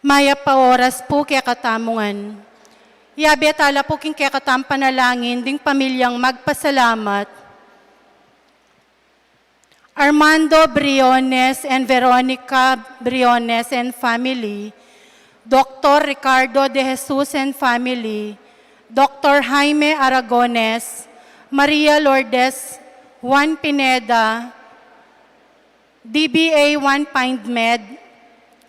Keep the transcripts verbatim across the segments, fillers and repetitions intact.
Mayap a oras pu kekatamu ngan. Yabe tala pu king kekatamung panalangin ding pamilyang magpasalamat. Armando Briones and Veronica Briones and family, Doktor Ricardo de Jesus and family, Doktor Jaime Aragones, Maria Lourdes, Juan Pineda, D B A one Pind Med,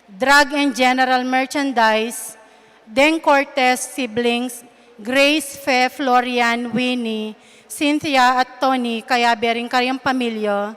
Drug and General Merchandise, Deng Cortez siblings, Grace, Fe, Florian, Winnie, Cynthia, at Tony, kayabe ring kayang pamilya,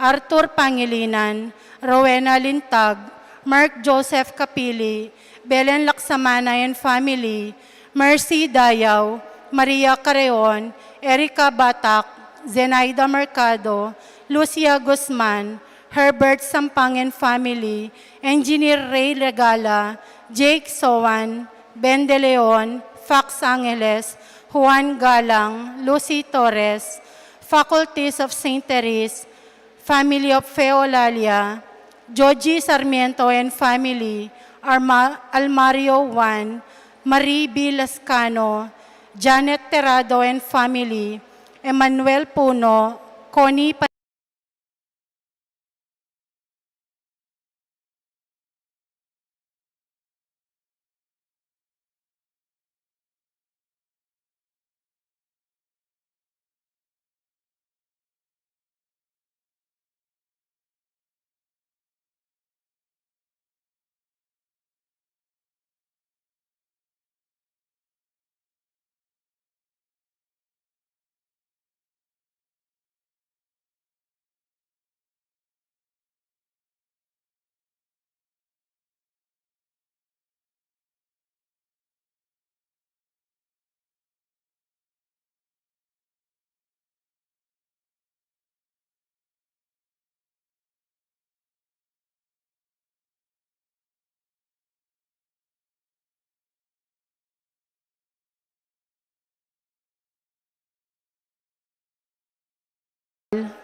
Arthur Pangilinan, Rowena Lintag, Mark Joseph Capili, Belen Laksamana and family, Mercy Dayaw, Maria Careon, Erica Batak, Zenaida Mercado, Lucia Guzman, Herbert Sampang and family, Engineer Ray Regala, Jake Soan, Ben De Leon, Fax Angeles, Juan Galang, Lucy Torres, Faculties of Saint Therese, family of Fe Olalia, Joji Sarmiento and family, Arma-, Almario Juan, Marie B. Lascano, Janet Terrado and family, Emmanuel Puno, Connie Pa-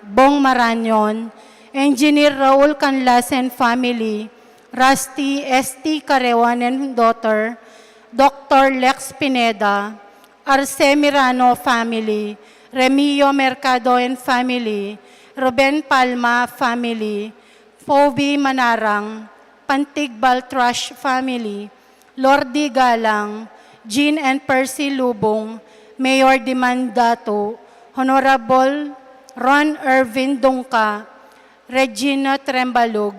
Bong Marañon, Engineer Raul Canlas and family, Rusty S T Careon and daughter, Doktor Lex Pineda, Arce Mirano family, Remio Mercado and family, Ruben Palma family, Phoebe Manarang, Pantig Baltrash family, Lordy Galang, Jean and Percy Lubong, Mayor Dimandatu, Honorable Ron Ervin Dungca, Regina Trembalug,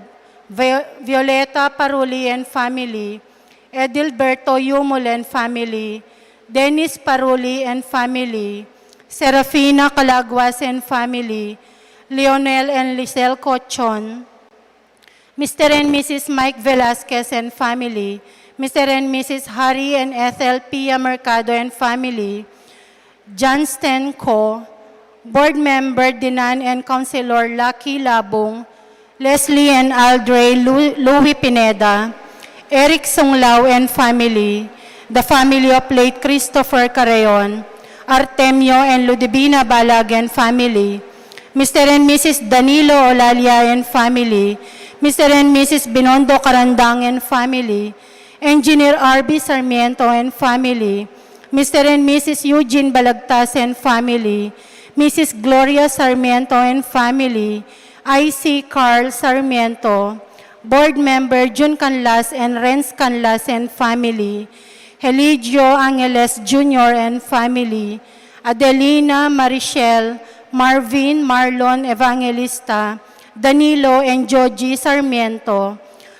Vi-, Violeta Paruli and family, Edilberto Yumul and family, Dennis Paruli and family, Serafina Calaguas and family, Lionel and Lisel Cochon, Mister and Missus Mike Velasquez and family, Mister and Missus Harry and Ethel Pia Mercado and family, Johnston Co., Board Member Dinan and Councilor Lucky Labong, Leslie and Aldrey Lu-, Louis Pineda, Eric Sunglao and family, the family of late Christopher Careon, Artemio and Ludivina Balag and family, Mister and Missus Danilo Olalia and family, Mister and Missus Binondo Carandang and family, Engineer R B Sarmiento and family, Mister and Missus Eugene Balagtas and family, Missus Gloria Sarmiento and family, I C Carl Sarmiento, Board Member Jun Canlas and Renz Canlas and family, Heligio Angeles Junior and family, Adelina, Marichelle, Marvin, Marlon Evangelista, Danilo and Joji Sarmiento,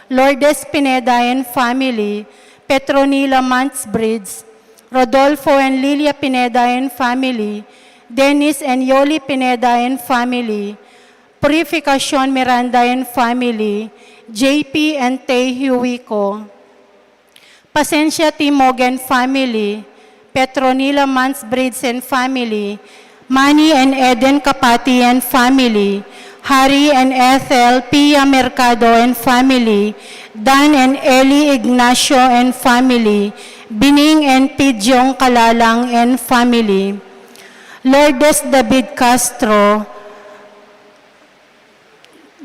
Lourdes Pineda and family, Petronila Mansbridge, Rodolfo and Lilia Pineda and family, Dennis and Yoli Pineda and family, Purificacion Miranda and family, J P and Tay Huico, Pasencia Timog and family, Petronila Mansbridge and family, Manny and Eden Capati and family, Harry and Ethel Pia Mercado and family, Dan and Eli Ignacio and family, Bining and Pidyong Kalalang and family, Lourdes David Castro,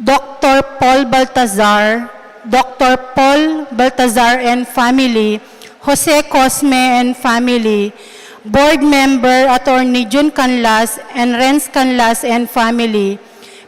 Doktor Paul Baltazar, Doctor Paul Baltazar and family, Jose Cosme and family, Board Member Attorney Jun Canlas and Renz Canlas and family,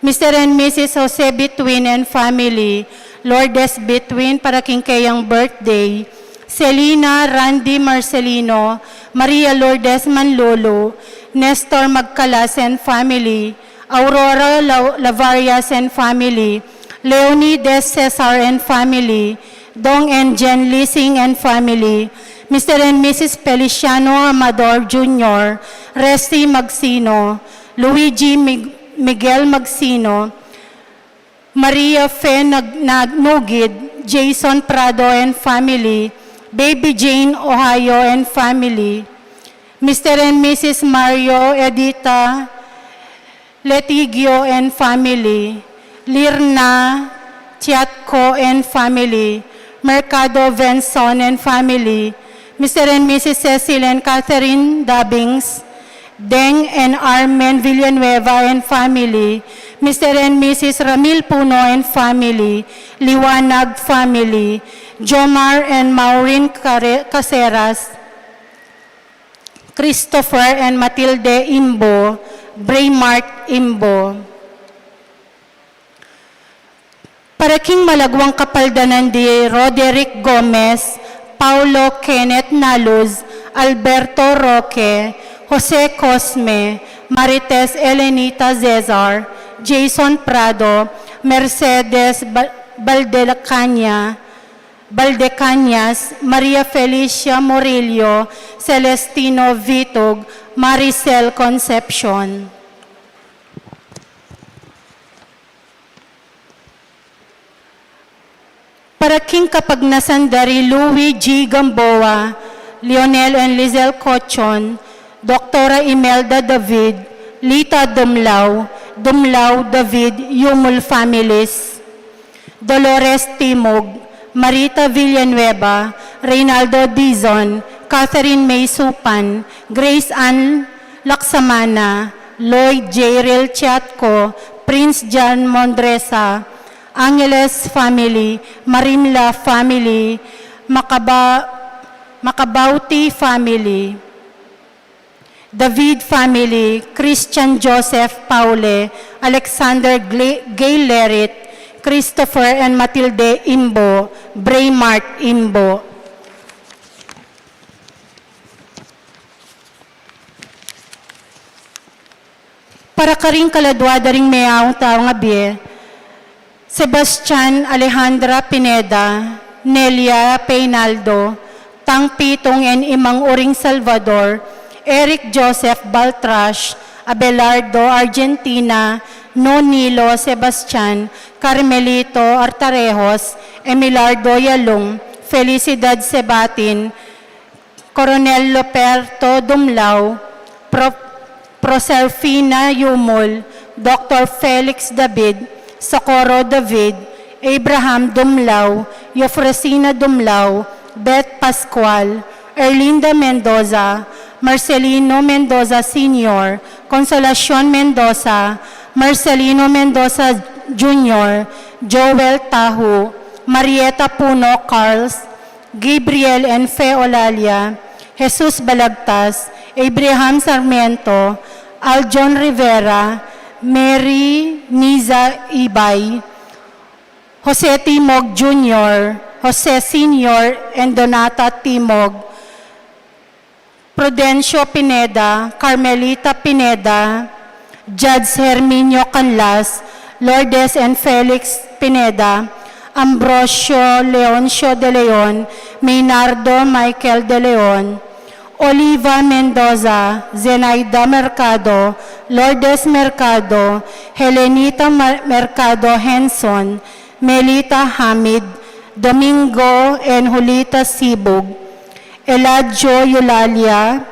Mister and Missus Jose Bituin and family, Lourdes Bituin para king keyang birthday, Selina Randy Marcelino, Maria Lourdes Manlulu, Nestor Magcalas and family, Aurora La-, Lavarias and family, Leonides Cesar and family, Dong and Jen Lising and family, Mister and Missus Feliciano Amador Junior, Resty Magsino, Luigi Mig-, Miguel Magsino, Maria Fe Nag-, Nag-, Nugid, Jason Prado and family, Baby Jane Ohio and family, Mister and Missus Mario Edita Letigio and family, Lirna Tiatco and family, Mercado Venson and family, Mister and Missus Cecil and Catherine Dabings, Deng and Armen Villanueva and family, Mister and Missus Ramil Puno and family, Liwanag family, Jomar and Maureen Care-, Caseras, Christopher and Matilde Imbo, Braymart Imbo. Para king malagwang kapaldanan di Roderick Gomez, Paulo Kenneth Naluz, Alberto Roque, Jose Cosme, Marites Elenita Cesar, Jason Prado, Mercedes Ba-, Baldecaña, Baldecañas, Maria Felicia Murillo, Celestino Vitug, Maricel Concepcion. Para king kapagnasan da ri Louis G Gamboa, Lionel and Lizelle Cochon, Doktora Imelda David, Lita Dumlao, Dumlao David, Yumul families, Dolores Timog, Marita Villanueva, Reynaldo Dizon, Catherine May Supan, Grace Ann Laksamana, Lloyd J Ril Chiatco, Prince John Mondresa, Angeles family, Marimla family, Macaba-, Macabauti family, David family, Christian Joseph Paule, Alexander Gle-, Gay Lerit, Christopher and Matilde Imbo, Braymart Imbo. Para karing kaladua da ring meaung taung abie, Sebastian Alejandra Pineda, Nelia Peynaldo, Tang Pitung and Imang Uring Salvador, Eric Joseph Baltrash, Abelardo Argentina, Nonilo Sebastian, Carmelito Artarejos, Emilardo Yalung, Felicidad Sebatin, Coronel Loperto Dumlao, Pro-, Proserfina Yumul, Doktor Felix David, Socorro David, Abraham Dumlao, Eufrosina Dumlao, Beth Pascual, Erlinda Mendoza, Marcelino Mendoza Senior, Consolacion Mendoza, Marcelino Mendoza Junior, Joel Tahu, Marieta Puno Carls, Gabriel and Fe Olalia, Jesus Balagtas, Abraham Sarmiento, Aljon Rivera, Mary Niza Ibay, Jose Timog Junior, Jose Senior, and Donata Timog, Prudencio Pineda, Carmelita Pineda, Judge Herminio Canlas, Lourdes and Felix Pineda, Ambrosio Leoncio de Leon, Maynardo Michael de Leon, Oliva Mendoza, Zenaida Mercado, Lourdes Mercado, Helenita Mer-, Mercado Henson, Melita Hamid, Domingo and Julita Sibug, Eladio Eulalia,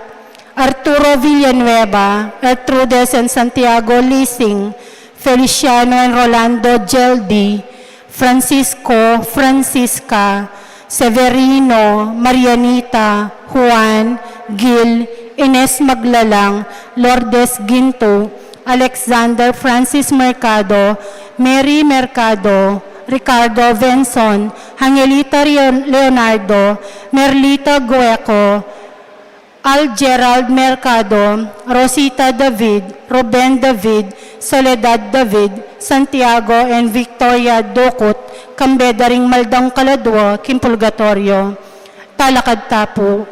Arturo Villanueva, Gertrudes and Santiago Lising, Feliciano and Rolando Geldi, Francisco, Francisca, Severino, Marianita, Juan, Gil, Ines Maglalang, Lourdes Ginto, Alexander Francis Mercado, Mary Mercado, Ricardo Venson, Angelita Leon-, Leonardo, Merlita Gueco, Al Gerald Mercado, Rosita David, Ruben David, Soledad David, Santiago and Victoria Ducut, kambe da ring maldang kaladua king purgatorio. Talakad ta pu.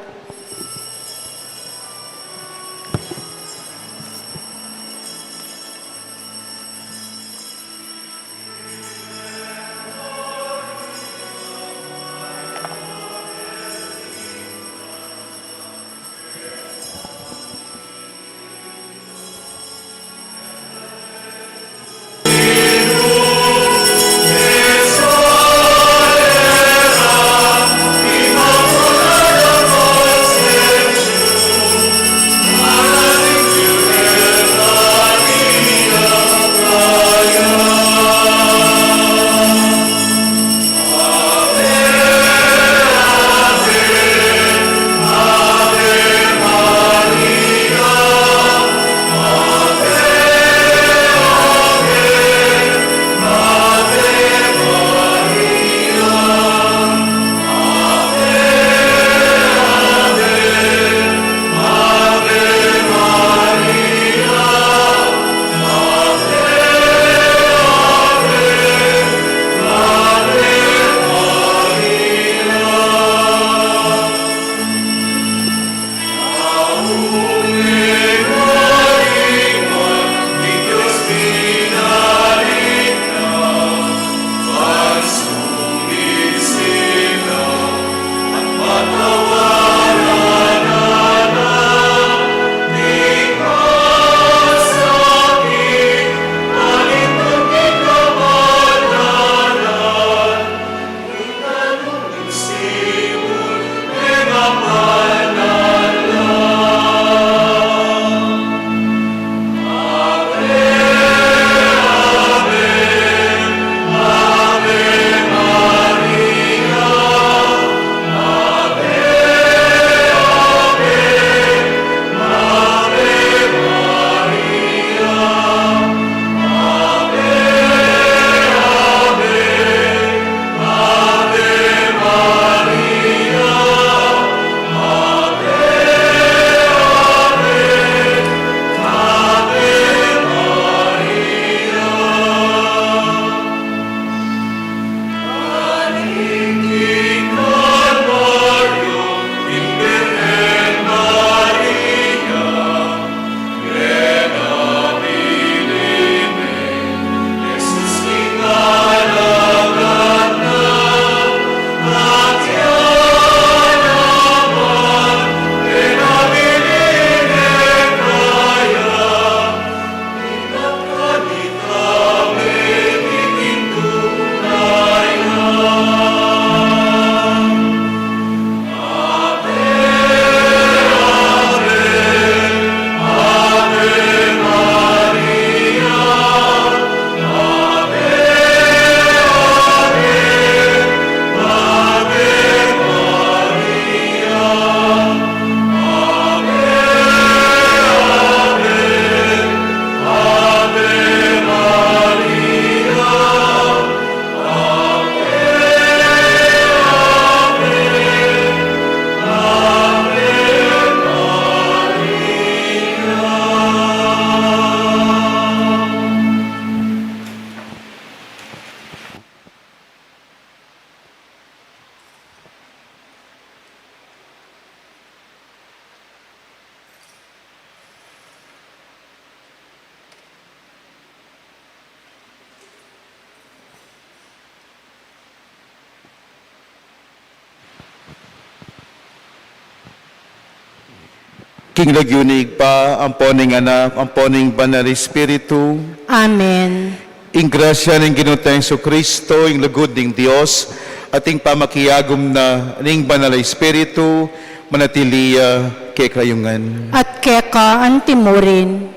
King lagyu ning Ibpa, ampo ning Anak, ampo ning Banal Espiritu. Amen. Ing grasya ning Ginu tang Jesucristo, ing lugud ning Dios, at ing pamakiagum na ning Banal Espiritu, manatili ya kekayu ngan. At keka antimurin.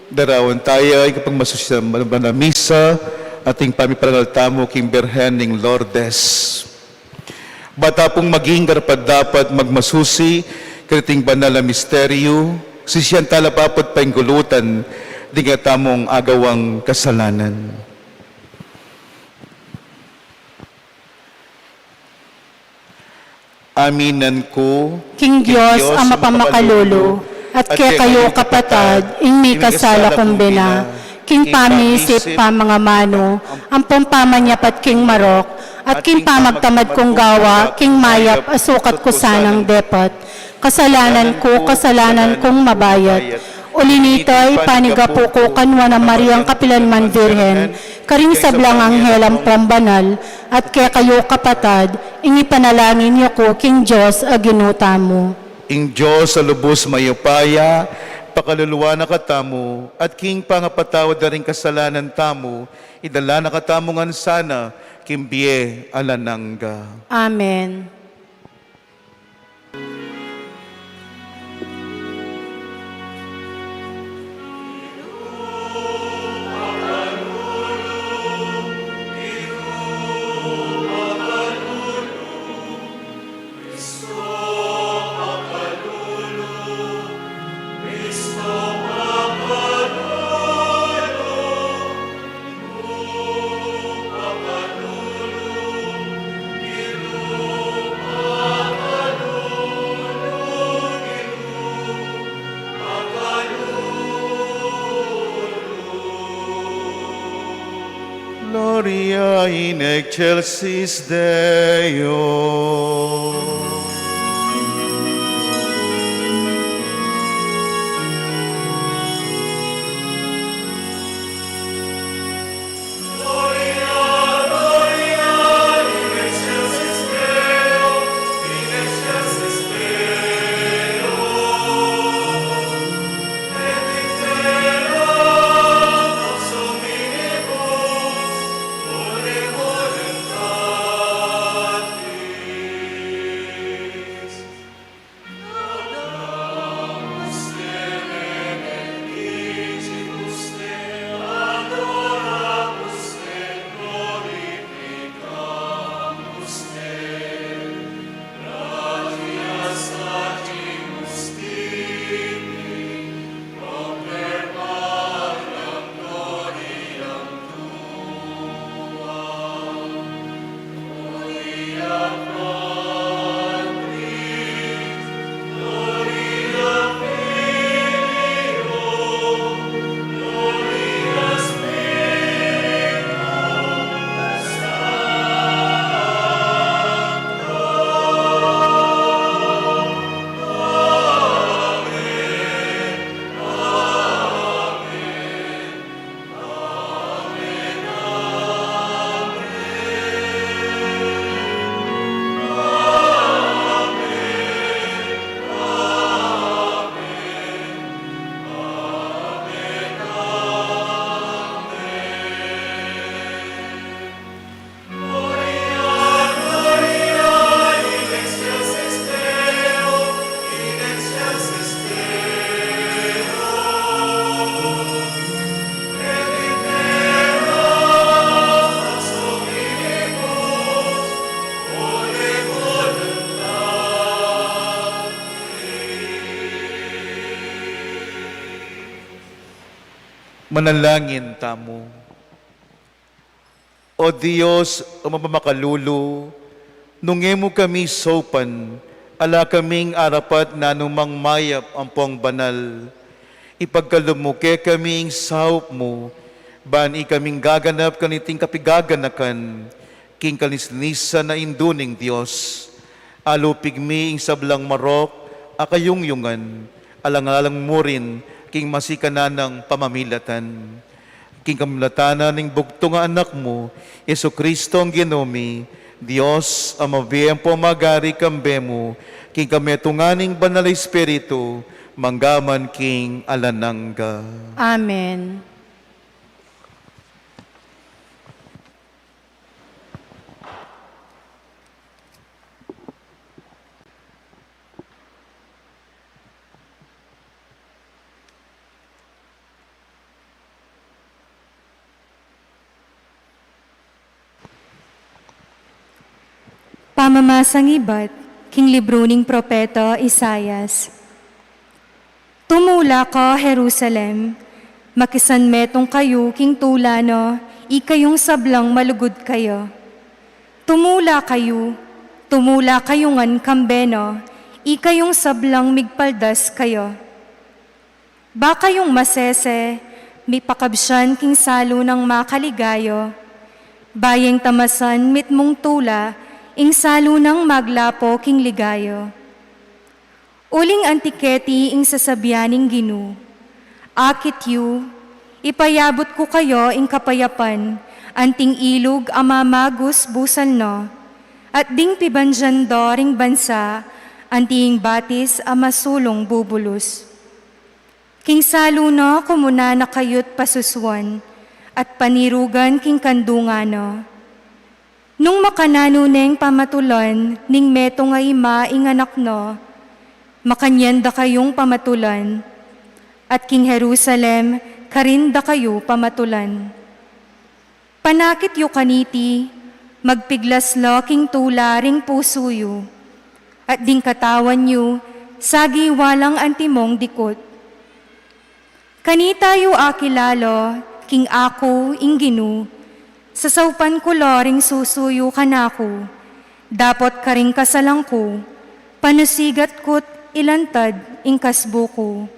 Darawan taya ing kapagmasusi a banal a misa, at ing pamiparangal tamu king Birhen ning Lourdes. Bata pung maging karapat-dapat magmasusi kaniting banal a misteryu, sisian tala pa pu at painggulutan ding atamung agawang kasalanan. Aminan ku king Dios a mapamakalulu, at kekayu kapatad, ing mikasala kung bina, king pamisip, pamangamanu, ampong pamanyapat king marok, at king pamagtamad kung gawa king mayap a sukat ku sanang depat. Kasalanan ku, kasalanan kung mabayat. Uli nita, ipanigapu ku kang Nuan a Mariang kapilan man Virgen, karing sablang anghel ampong banal, at kekayu kapatad, ing ipanalangin yu ku king Dios a Ginu tamu. Ing Dios a lubus mayupaya, pakaluluan na katamu, at king pangapatawad da ring kasalanan tamu, idala na katamu ngan sana king bie alang angga. Amen. Gloria in excelsis Deo. Manalangin tamu. O Dios, o mapamakalulu, nung e mu kami saupan, ala kaming arapat na anumang mayap ampong banal. Ipagkalub mu kekami ing saup mu, ban ikaming gaganap kaniting kapigaganakan, king kalinis-linisan a indu ning Dios. Alupig mi ing sablang marok a kayungyungan, alang-alang mu rin king masikan nang pamamilatan. King kamulatan ning bugtung a Anak mu, Jesucristo a Ginu mi, Dios a mabie ampong magari kambe mu, king kametungan ning Banal a Espiritu, mangga man king alang angga. Amen. Pamamasang ibat king libru ning propeta Isaias. Tumula ka, Jerusalem, makisanmetung kayu king tula na, ikayung sablang malugud kaya. Tumula kayu, Tumula kayu ngan kambe na, ikayung sablang migpaldas kaya. Ba kayung masese, mipakabsian king salu nang makaligaya. Ba yeng tamasan mitmung tula, ing salu nang maglapo king ligaya. Uling anti keti ing sasabian ning Ginu, akit yu, ipayabut ku kaya ing kapayapan, anting ilug a mamagus busal na, at ding pibandian da ring bansa, anting batis a masulung bubulus. King salu na kumunan na kayut pasusuan, at panirugan king kandungan na. Nung makananu neng pamatulan ning metung a ima ing anak na, makanyan da kayung pamatulan, at king Jerusalem karin da kayu pamatulan. Panakit yu kaniti, magpiglas la king tula ring pusu yu, at ding katawan yu, sagiwa lang antimong dikut. Kanita yu akilala, king aku ing Ginu, sasaupan ku la ring susu yu kanaku, dapot karing kasalan ku, panusigat ku't ilantad ing kasbu ku.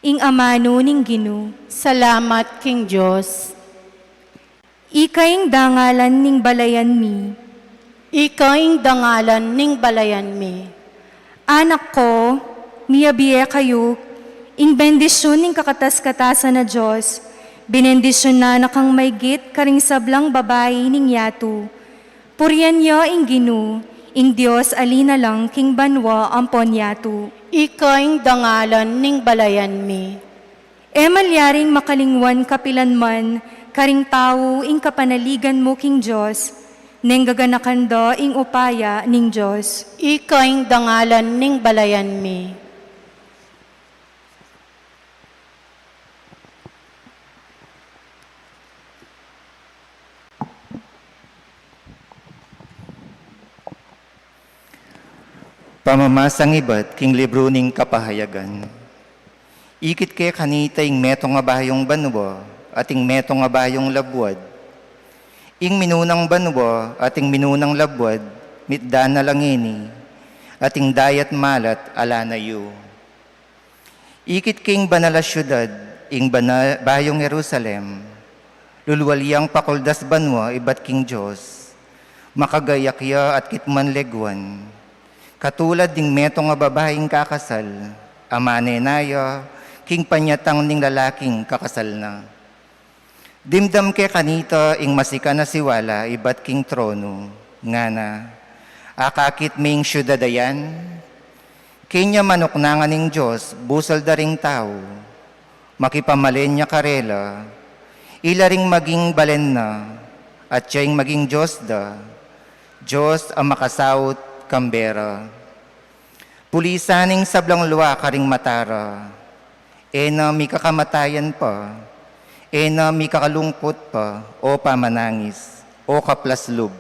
Ing amanu ning Ginu. Salamat king Dios. Ika ing dangalan ning balayan mi. Ika ing dangalan ning balayan mi. Anak ko, miyabie kayu, ing bendisyun ning kakatas-katasan a Dios, binendisyunan na kang maygit karing sablang babai ning yatu. Purian ya ing Ginu, ing Dios a linalang king banua ampon yatu. Ika ing dangalan ning balayan mi. E malyaring makalingwan kapilan man karing tau ing kapanaligan mu king Dios, neng gaganakan da ing upaya ning Dios. Ika ing dangalan ning balayan mi. Pamamasang ibat king libru ning Kapahayagan. Ikit ke kanita ing metung a bayung banua, at ing metung a bayung labuad. Ing minunang banua, at ing minunang labuad, mitdan na la ngeni, at ing dayat malat, ala na yu. Ikit ke ing banal a siudad, ing bana-, bayung Jerusalem, lulwal yang pakuldas banua ibat king Dios, makagayak ya at kitman leguan. Katulad ding metung a babaing kakasal, a manenaya, king panyatang ning lalaking kakasal na. Dimdam ke kanita ing masikan a siwala ibat king tronu, ngana, akakit me ing siudad a yan? Kenya manuknangan ning Dios, busal da ring tau. Makipamalen ya karela, ila ring maging balen na, at ya ing maging Dios da, Dios a makasaut kambe ra. Pulisan ing sablang lua karing mata ra, e na mikakamatayan pa, e na mikakalungkut pa, o pamanangis, o kaplaslub.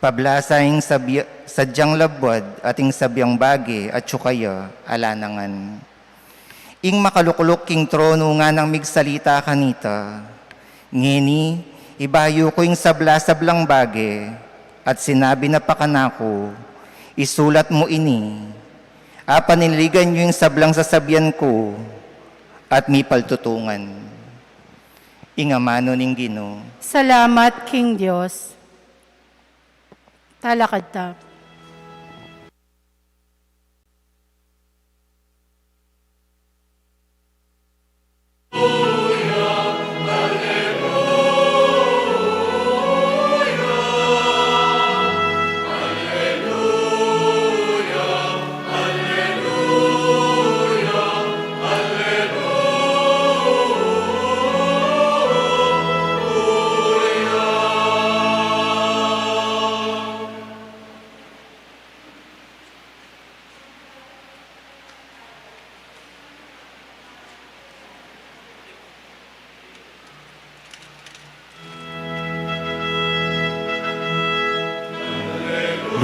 Pablasa ing sabya-, sadyang labuad at ing sabyang bage atyu kaya, ala na ngan. Ing makalukluk king tronu nganang migsalita kanita, ngeni, ibayu ku ing sabla-sablang bage, at sinabi na pa kanaku, isulat mu ini, apaniligan yu ing sablang sasabian ku, at mipaltutungan. Ing amanu ning Ginu. Salamat king Dios. Talakad ta.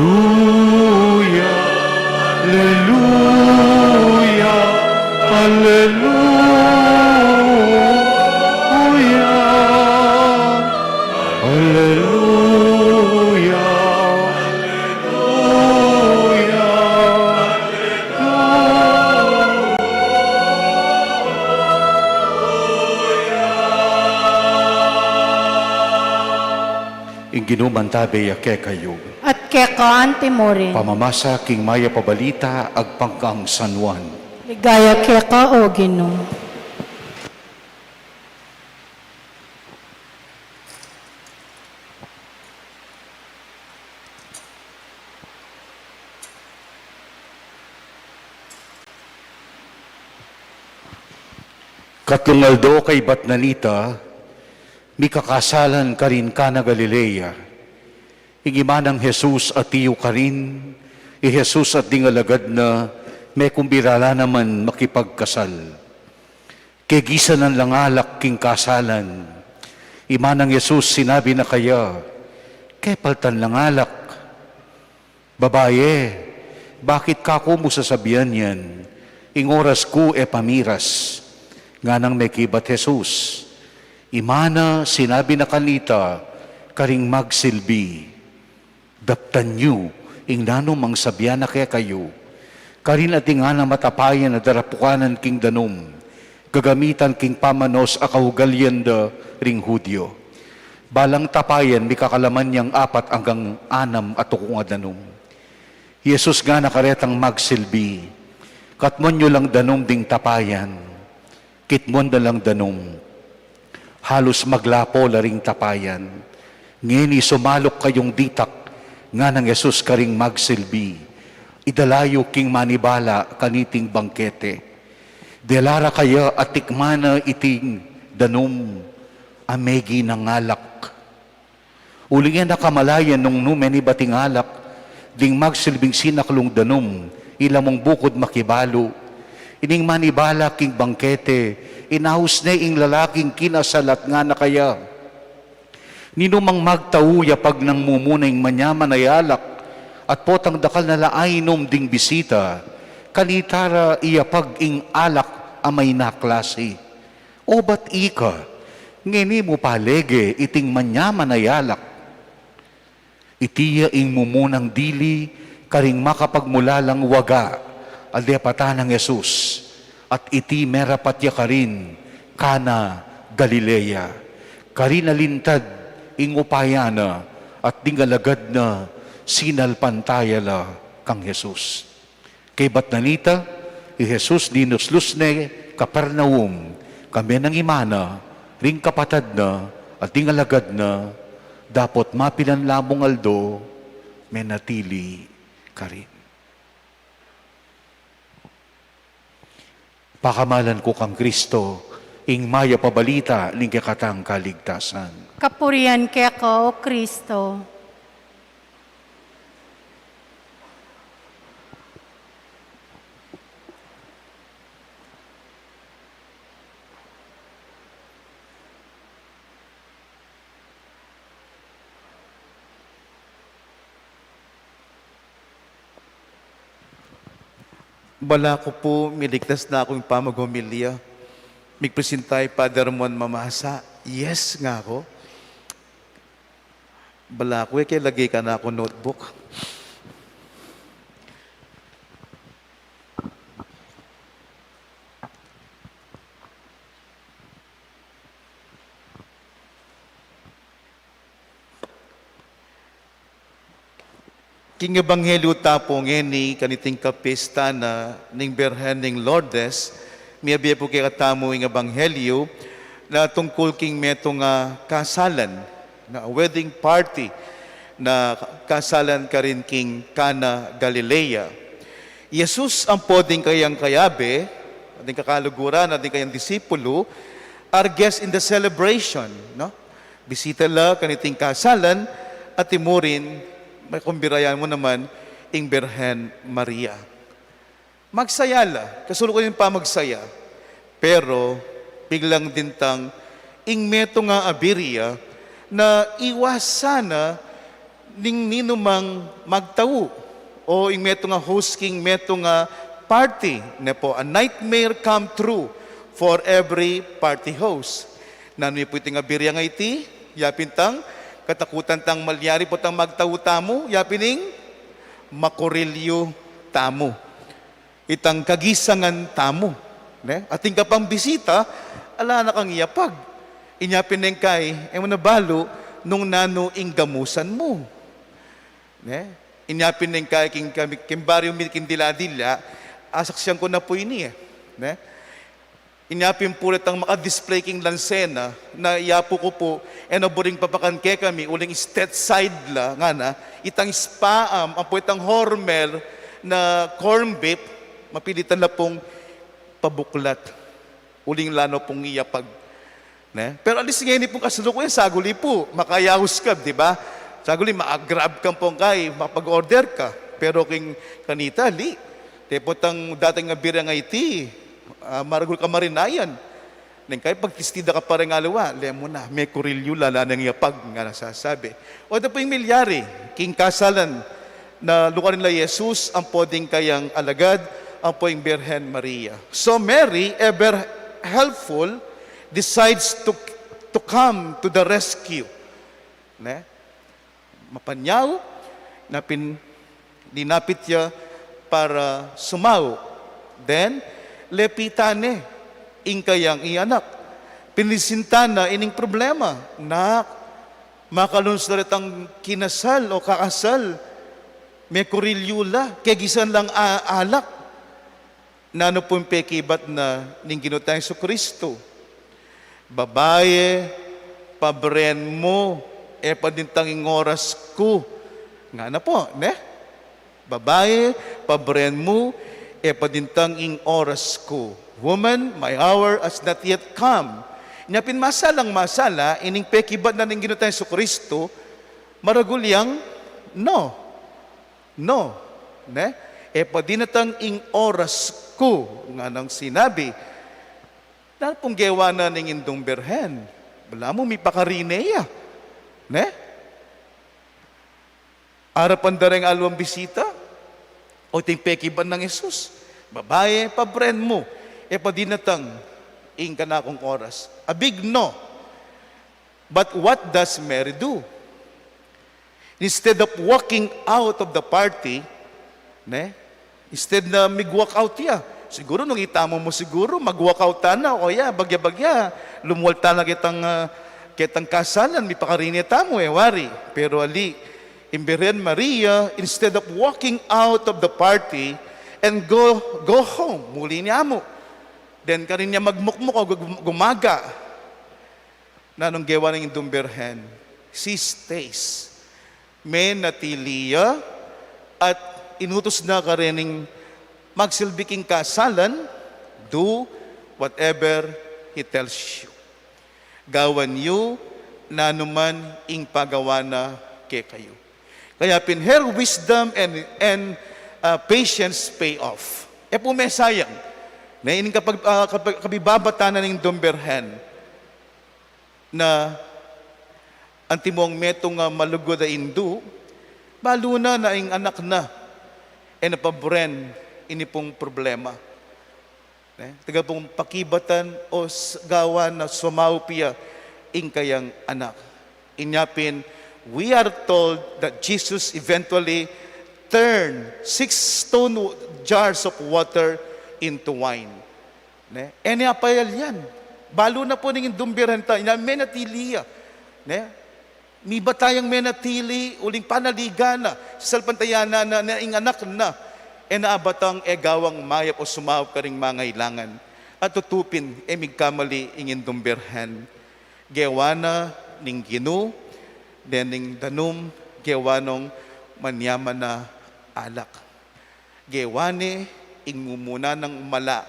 Aleluya, aleluya, aleluya, aleluya. Ginu mantabe ya kekayu. At keka anti mu rin. Pamamasa king Mayap a Balita agpang kang San Juan. Ligaya keka, O Ginu. Katlung aldo kaybat na nita, mikakasalan karin Cana Galilea. Ing ima nang Jesus atiu karin, i Jesus at ding alagad na mekumbira la naman makipagkasal. Kegisanan lang alak king kasalan. Ima nang Jesus sinabi na kaya, "Kepaltan lang alak." "Babaye, bakit ka ku mu sasabian yan? Ing oras ku e pa miras." Nganang mekibat Jesus, ima na sinabi na kanita karing magsilbi, "Daptan yu ing nanumang sabian na kekayu." Karin ating anam a tapayan a darapukanan king danum, gagamitan king pamanos a kaugalian da ring Judio. Balang tapayan mikakalaman yang apat anggang anam a tukung a danum. Jesus ngana karetang magsilbi, "Katmuan yu lang danum ding tapayan." Kitmuan da lang danum. Halus maglapo la ring tapayan. Ngeni sumaluk kayung ditak, nganang Jesus karing magsilbi, "Idala yu king manibala kaniting bangkete." Dela ra kaya at tikman na iting danum a meging alak. Uling e na kamalayan nung nu menibat ing alak ding magsilbing sinaklung danum, ila mung bukud makibalu. Ining manibala king bangkete, inaus ne ing lalaking kinasal at ngana kaya, "Ninumang magtau yapag nang mumuna ing manyaman a alak, at potang dakal na la ainum ding bisita, kanita ra iyapag ing alak a mayna klasi. Obat ika, ngeni mu pa lege iting manyaman a alak." Iti ya ing mumunang dili karing makapagmulalang waga a depatan nang Jesus, at iti merapat ya karin Cana Galilea. Karin a lintad ing upaya na, at ding alagad na sinalpantaya la kang Jesus. Kaybat na nita, i Jesus dinuslus ne Capernaum, kambe nang ima na, ring kapatad na, at ding alagad na, dapot mapilan la mung aldo, menatili karin. Pakamalan ku kang Kristo, ing mayap a balita ning kekatang kaligtasan. Kapurian keka, O Kristo. Bala ku pu miligtas na kung pamaghomilya. Migpresenta i Father Mon mamasa. Yes, ngaku. Bala ku, e ke lage kanaku notebook. King ebanghelyu ta pu ngeni kaniting kapista na ning Birhen ning Lourdes, miyabe pu kekatamu ing ebanghelyu na tungkul king metung a kasalan, na wedding party, na kasalan karin king Cana Galilea. I Jesus ampo ding kayang kayabe, ding kakaluguran, ding kayang disipulu, are guests in the celebration, no? Bisita la kaniting kasalan, at imurin, makumbirayan mu naman ing Birhen Maria. Magsaya la, kasulu ku ning pamagsaya. Pero, biglang dintang, ing metung a abirya, na iwas sana ning ninumang magtau, o ing metung a host king metung a party, ne pu, a nightmare come true for every party host. Nanu pu iting abirya a iti? Yapin tang, katakutan tang malyari potang magtau tamu, yapin ing makurilyu tamu. Itang kagisangan tamu, ne? Atin ka pang bisita, ala na kang iyapag. Inya pin neng kai, e mu na balu, nung nanu ing gamusan mu. Ne? Inya pin ning kaya king, kami, king baryu mi king dila-dila, asaksian ku na pu ini, eh. Ne? Inya pin pu retang maka-display king lansena, na iya pu ku pu, e na buring papakan kekami, uling state side la, ngana, itang spaam, ampo itang Hormel na corned beef, mapilitan la pung pabuklat. Uling lalo pung iyapag. Ne? Pero at least ngeni pung kasalukuyan, saguli pu, makayaus ka, di ba? Saguli, ma-grab ka pung kai, makapag-order ka. Pero king kanita, ali. Tepot ang dating a birang iti, ah, maragul ka marinayan. Neng kai, pagtistida ka pa ring aliwa, le mu na, mekurilyu la, ala nang iyapag, ngana sasabi. O, ita pu ing milyari, king kasalan, na lukarin la Jesus, ampo ding kayang alagad, ampo ing Birhen Maria. So Mary, ever helpful, decides to, to come to the rescue. Ne? Mapanyau, napin-, linapit ya para sumau. Then, lepitan ne ing kayang anak. Pinisinta na ining problema. Nak, makalunus la retang kinasal o kakasal, mekurilyu la, kegisan lang a-, alak. Nanu pung pekibat na ning Ginu tang Jesucristo? Babae, pabren mu, e pa dintang ing oras ku. Ngana pu, ne? Babae, pabren mu, e pa dintang ing oras ku. Woman, my hour has not yet come. Inya pin masalang masala, ining pekibat na ning Ginu tang Jesucristo, maragul yang, no. No. Ne? E pa dinatang ing oras ku, nganang sinabi. Nanu pung gewa na ning Indung Birhen? Balamu mipakarine ya. Ne? Arapan da reng aliwang bisita, o iting pekibat nang Jesus, babae, pabren mu, e pa dinatang ing kanakung oras. A big no. But what does Mary do? Instead of walking out of the party, ne? Instead na mig-walk out ya. Siguru nung itamu mu siguru, mag-walk out tana, o ya, bagya-bagya, lumual tana ketang, ah, ketang kasalan, mipakarine tamu, e wari. Pero ali, ing Birhen Maria, instead of walking out of the party and go, go home, muli ne amu. Then, karin ya magmukmuk o gum-, gumaga. Nanung gewa ning Indung Birhen? She stays. Menatili ya at inutus na karening magsilbi king kasalan, "Do whatever he tells you." Gawan yu nanu man ing pagawa na kekayu. Kaya pin her wisdom and, and, ah, patience pay off. E pu mesayang. Ne, ining kapag-, ah, kapag-, kabibabatan na ning Indung Birhen. Na antimong metung a malugud a indu, balu na na ing anak na, e na pabren ini pung problema. Ne? Taga pung pakibatan o s-, gawan na sumaup ya ing kayang anak. Inya pin, we are told that Jesus eventually turned six stone w-, jars of water into wine. Ne? E ne apayal yan. Balu na pu ning Indung Birhen ta, inya menatili ya. Ne? Mibat tayang menatili, uling panaligan na, sasalpantayanan na, na ing anak na, e na abatang e gawang mayap o sumaup karing mangailangan. At tutu pin, e migkamali ing Indung Birhen. Gewa na ning Ginu, dening danum, gewa nong manyaman a alak. Gewa ne ing mumuna nang mala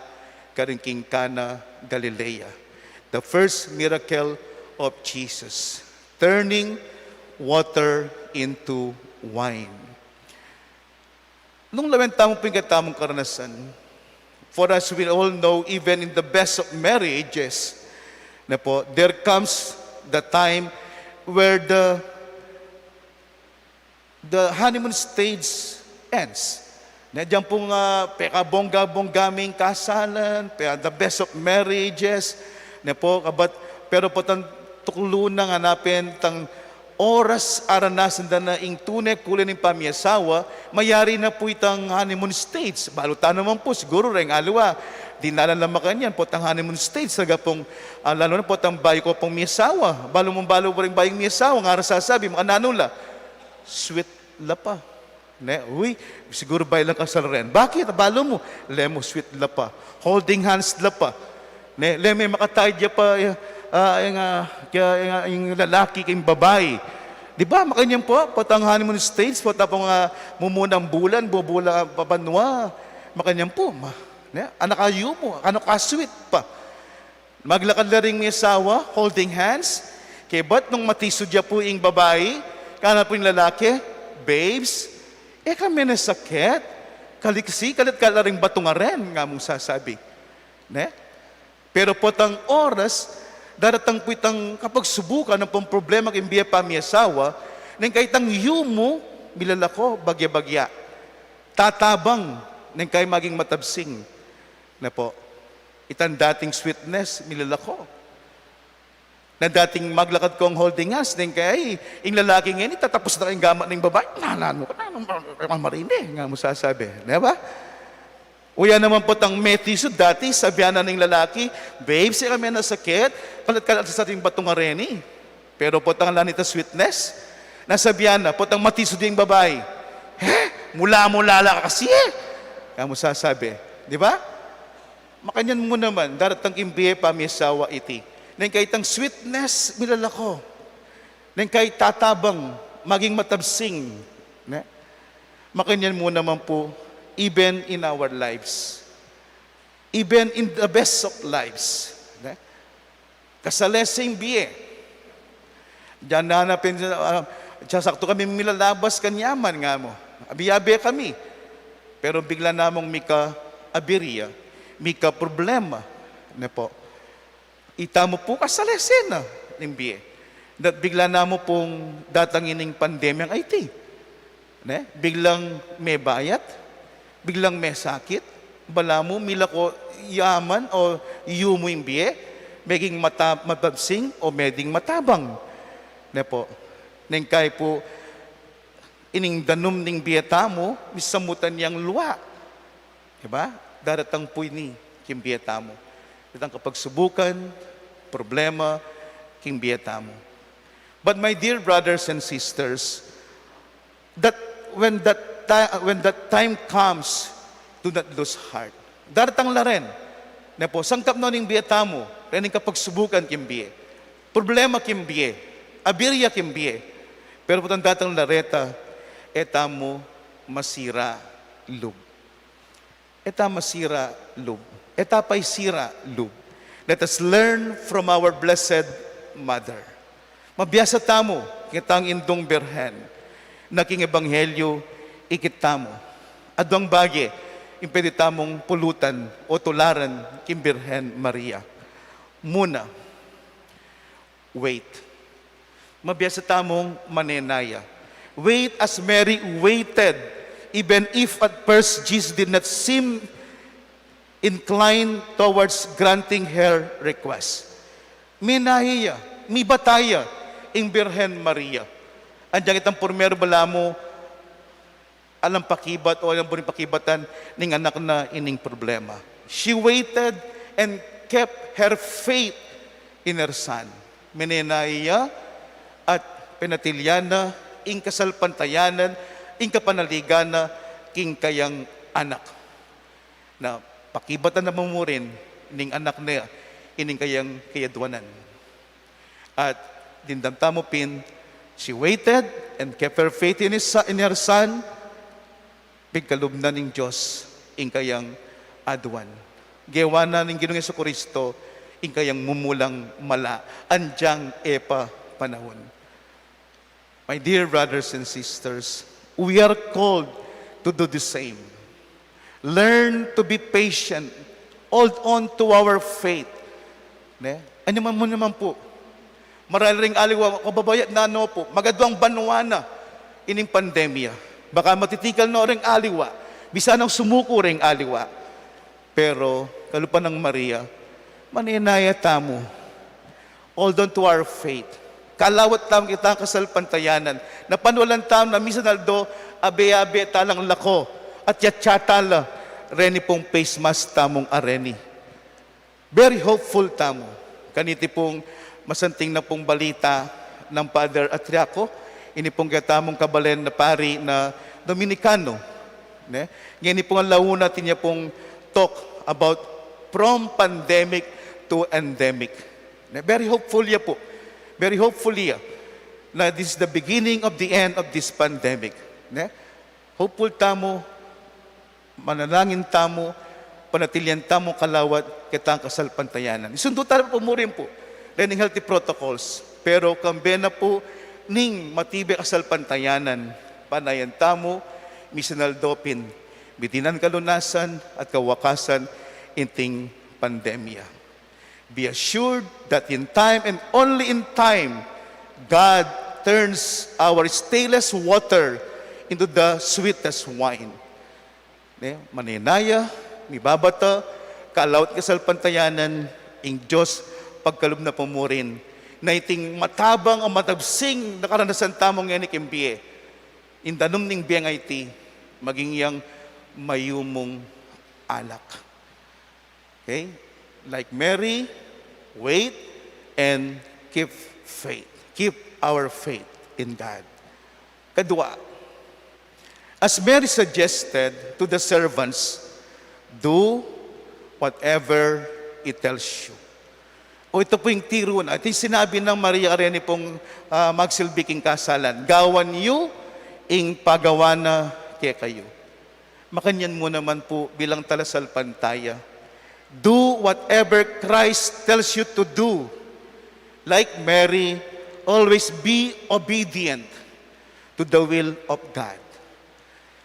karin king Cana, Galilea. The first miracle of Jesus, turning water into wine. Nung lawen tamu pin ing katamung karanasan, for as we all know, even in the best of marriages, na po, there comes the time where the the honeymoon stage ends. Ne, dyan pung, ah, pekabongga-bongga ming kasalan, pe-, the best of marriages, ne po, kabat, pero potang tuklu nang hanapin tang oras aranasan da na ing tune kulay ning pamiasawa, mayari na pu itang honeymoon stage. Balu ta naman pu, siguru reng aliwa, dinalan la makanyan potang honeymoon stage, talaga pung, ah, lalu na potang bayu ko pung miasawa. Balu mung balu reng bayung miasawa, ngara sasabi, makananu la, sweet la pa. Ne, uy, siguru bayu lang kasal ren. Bakit? Balu mu, lemo sweet la pa. Holding hands la pa. Ne, lemo makataid ya pa, ah, ing, ah, kaya, ing, ah, ing lalaki, ing babai. Di ba? Makanyan pu, potang honeymoon stage, pota pung, ah, mumunang bulan, bubula, ah, pa banua. Makanyan pu, ma, ne, anak ayu mu, ano ka sweet pa. Maglakad la ring miasawa, holding hands. Kebat nung matisud ya pu ing babai, ngana pu ing lalaki, "Babes, e ka me nasakit? Kaliksi, kalit ka la ring batung aren," nga mung sasabi. Ne? Pero potang oras, daratang pu itang kapagsubukan ampong problema king bie pamiasawa, neng kaitang yu mu, milalako, bagya-bagya. Tatabang, neng kai maging matabsing. Ne pu. Itang dating sweetness, milalako. Na dating maglakad kong holding hands, neng kai, ing lalaki ngeni, tatapus na ing gamat ning babai, "Nananu ka, nananu ka, mamarine," nga mung sasabi. Di ba? Uya naman potang matisud dati, sabian na ning lalaki, "Babes, e ka me nasakit? Kalit-kalit sa ating batung areni." Pero potang ala nita sweetness, nasabian na, potang matisud ing babai, "He? Mula-mula la ka kasi, e," nga mung sasabi. Di ba? Makanyan mu naman, daratang king bie pamiasawa iti. Neng kaitang sweetness, milalako. Neng kai tatabang, maging matabsing. Ne? Makanyan mu naman pu, even in our lives. Even in the best of lives. Ne? Kasalese ing bie. Diyan na na pin, ah, diyan saktu kami milalabas kanyaman nga mu. Abi-abi kami. Pero bigla namung mika abirya, mika problema. Ne pu. Ita mu pu kasalese na ning bie. Dat bigla namu pung datang ining pandemyang iti. Ne? Biglang mebayat, biglang mesakit, balamu milako yaman o yumu ing bie, meging mata-, matabsing o meding matabang. Ne pu? Neng kai pu, ining danum ning bie tamu, misamutan yang lua. Di ba? Daratang pu ini king bie tamu. Datang kapagsubukan, problema, king bie tamu. But my dear brothers and sisters, that when that ti-, when that time comes, do not lose heart. Daratang la ren. Ne pu, sangkap no ning bie tamu, ren ing kapagsubukan king bie. Problema king bie. Abirya king bie. Pero potang datang la reta, e tamu masira lub. E ta masira lub. E ta paisira lub. Let us learn from our Blessed Mother. Mabiasa tamu, kitang Indung Birhen, na king Ebanghelyo, ikit tamu. Aduang bage, ing pwede tamung pulutan o tularan king Birhen Maria. Muna, wait. Mabiasa tamung manenaya. Wait as Mary waited, even if at first Jesus did not seem inclined towards granting her request. Menaya ya, mibata ya ing Birhen Maria. Anyang itang purmeru balamu, alang pakibat o alang buring pakibatan ning anak na ining problema. She waited and kept her faith in her son. Menenaya ya at pinatilya na ing kasalpantayanan, ing kapanaligan na king kayang anak. Na pakibatan na mu rin ning anak na ining kayang kayadwanan. At dimdam tamu pin, she waited and kept her faith in his son, in her son, pigkalub na ning Dios ing kayang aduan. Gewa na ning Ginung Jesucristo ing kayang mumulang mala, anyang e pa panaun. My dear brothers and sisters, we are called to do the same. Learn to be patient. Hold on to our faith. Ne? Anyaman mu naman pu. Marali ring aliwa, kababayat na no pu. Magaduang banua na ining pandemya. Baka matitikal no ring aliwa. Bisa nang sumuku ring aliwa. Pero, kalupa nang Maria, manenaya tamu. Hold on to our faith. Kalawat tamu king kasalpantayanan. Napanwalan tamu na misan aldo, abe-abe talang lako at yatsa tala reni pung face mask tamung areni. Very hopeful tamu. Kaniti pung masanting na pung balita nang Father Atriaco, ini pung ketamung kabalen na pari na Dominikano. Ne? Ngeni pung ala una, atin ya pung talk about from pandemic to endemic. Ne? Very hopeful ya pu. Very hopeful ya na this is the beginning of the end of this pandemic. Ne? Hopeful tamu, manalangin tamu, panatilian tamu kalawat ketang kasalpantayanan. Isundu tala pu mu rin pu rening healthy protocols. Pero kambe na pu ning matibe kasalpantayanan, panayan tamu, misan aldo pin, mitinan kalunasan at kawakasan iting pandemya. Be assured that in time and only in time, God turns our stalest water into the sweetest wine. Ne? Manenaya, mibabata, kalawat kasalpantayanan, ing Dios pagkalub na pu mu rin na iting matabang a matabsing na karanasan tamu ngeni king bie, ing danum ning bie a iti, maging yang mayumung alak. Okay? Like Mary, wait and keep faith. Keep our faith in God. Kadua, as Mary suggested to the servants, "Do whatever he tells you." O, ita pu ing tiru na. Ita ing sinabi nang Maria kareni pung, ah, magsilbi king kasalan. Gawan yu ing pagawa na kekayu. Makanyan mu naman pu bilang talasalpantaya. Do whatever Christ tells you to do. Like Mary, always be obedient to the will of God.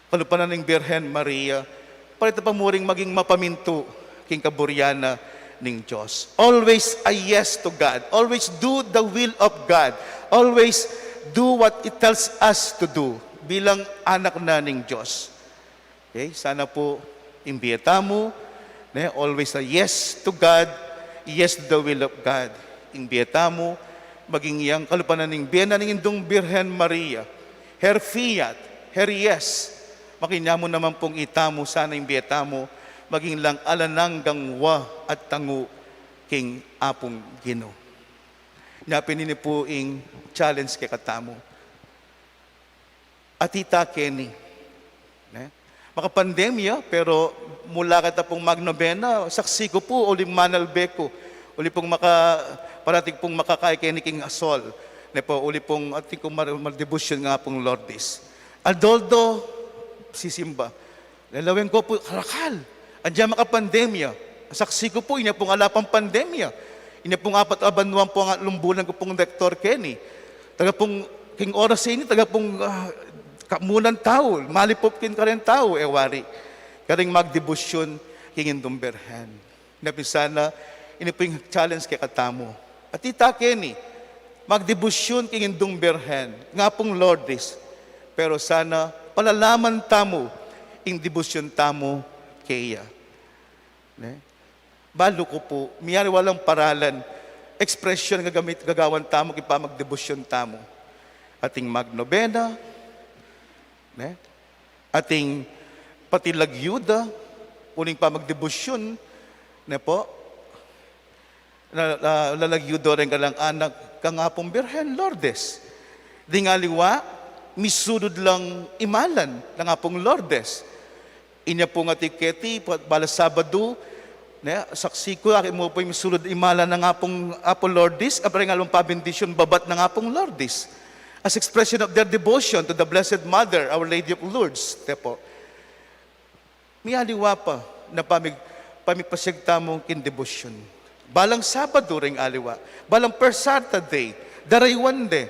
Kalupa na ning Birhen Maria, para ita pa mu ring maging mapamintu king kaburian na ning Dios. Always a yes to God. Always do the will of God. Always do what He tells us to do bilang anak na ning Dios. Okay? Sana pu, ing bie tamu, ne, always a yes to God, yes to the will of God. Ing bie tamu, maging yang kalupa na ning bie na ning Indung Birhen Maria. Her fiat, her yes. Makanyan mu naman pung itamu, sana ing bie tamu, maging lang alang anggang wa at tangu king Apung Ginu. Nya pin ini pu ing challenge kekatamu. Atin ta keni. Ne? Makapandemya, pero mula keta pung magnobena, saksi ku pu, uling manalbe ku, uli pung maka-, parati pung makakay keni king asol. Ne pu, uli pung atin kung mar-, magdebosyon kang Apung Lourdes. Aldo-aldo, sisimba. Lalawen ku pu, karakal. Agyang makapandemya. Saksi ku pu, inya pung ala pang pandemya. Inya pung apat a banwa pung atlung bulan ku pung rektor keni. Talaga pung, king oras ini, talaga pung, ah, kamunan tau, malipop king kareng tau, e wari. Kareng magdebosyon king Indung Birhen. Nya pin sana, ini pu ing challenge kekatamu. Atin ta keni, magdebosyon king Indung Birhen, kang Apung Lourdes. Pero sana, palalaman tamu, ing debosyon tamu keya. Ne? Balu ku pu, miyari walang paralan, ekspresyon gagamit, gagawan tamu, king pamagdebosyon tamu. Ating magnobena, ne? Ating pati lagyuda, uling pamagdebosyon, ne pu? La-, la-, lalagyuda reng alang anak kang Apung Birhen Lourdes. Ding aliwa, misulud lang imalan nang Apung Lourdes. Inya pung ating keti, pu-, bala Sabadu, ne, saksi ku, aki mu pu ing misulud imalan nang Apung, Apung Lourdes, kapareng alung pabendisyon babat nang Apung Lourdes. As expression of their devotion to the Blessed Mother, Our Lady of Lourdes, te pu. Miyaliwa pa na pamig-, pamigpasiag tamu king debosyon. Balang Sabadu reng aliwa, balang first Saturday, daraywan de,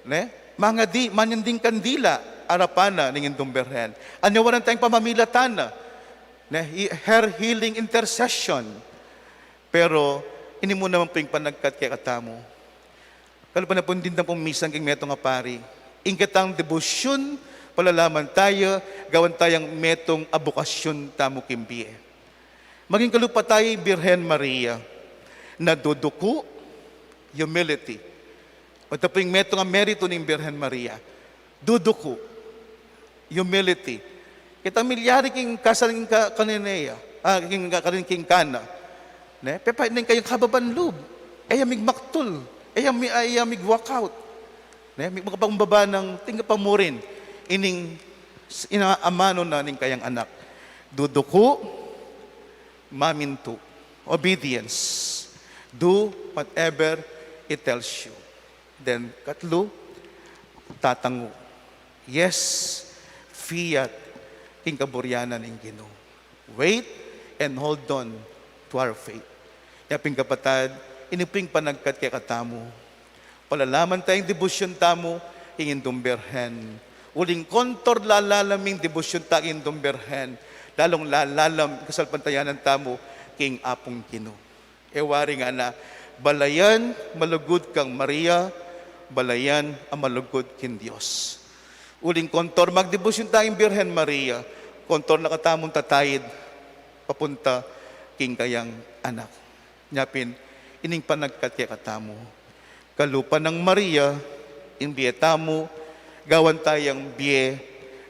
ne? Mangadi, manyang ding kandila, arapan na ning Indung Birhen. Anyawaran tayang pamamilatan na, ne? I-, her healing intercession. Pero, ini mu naman pu ing panagkat kekatamu. Kalupa na pung dindang pung misan king metung a pari. Ing ketang debosyon, palalaman taya, gawan tayang metung a bokasyon tamu king bie. Maging kalupa taya ing Birhen Maria, na duduku, humility. Ita pu ing metung a meritu ning Birhen Maria. Duduku. Humility. Kitang milyari king kasal king ka-, Canaanea, ah, king ka-, karin king Cana. Ne? Pepa ning kayang kababan lub. E ya migmaktul. E ya mi-, e ya migwalkout. Ne? Mi-, makapakumbaba nang tingga pamurin. Ining s-, ina amanu na ning kayang anak. Duduku, mamintu. Obedience. Do whatever it tells you. Then, katlu, tatangu. Yes, fiat, king kaburian na ning Ginu. Wait and hold on to our faith. Nya pin kapatad, ini pu ing panagkat kekatamu. Palalaman taya ing debosyon tamu, king Indung Birhen. Uling kontor lalalam ing debosyon ta king Indung Birhen, lalung lalalam ing kasalpantayanan tamu, king Apung Ginu. E wari ngana, balayan malugud kang Maria, balayan a malugud king Dios. Uling kontor magdebosyon taya king Birhen Maria, kontor na katamung tataid, papunta king kayang anak. Nya pin, ining panagkat kekatamu. Kalupa nang Maria, ing bie tamu, gawan tayang bie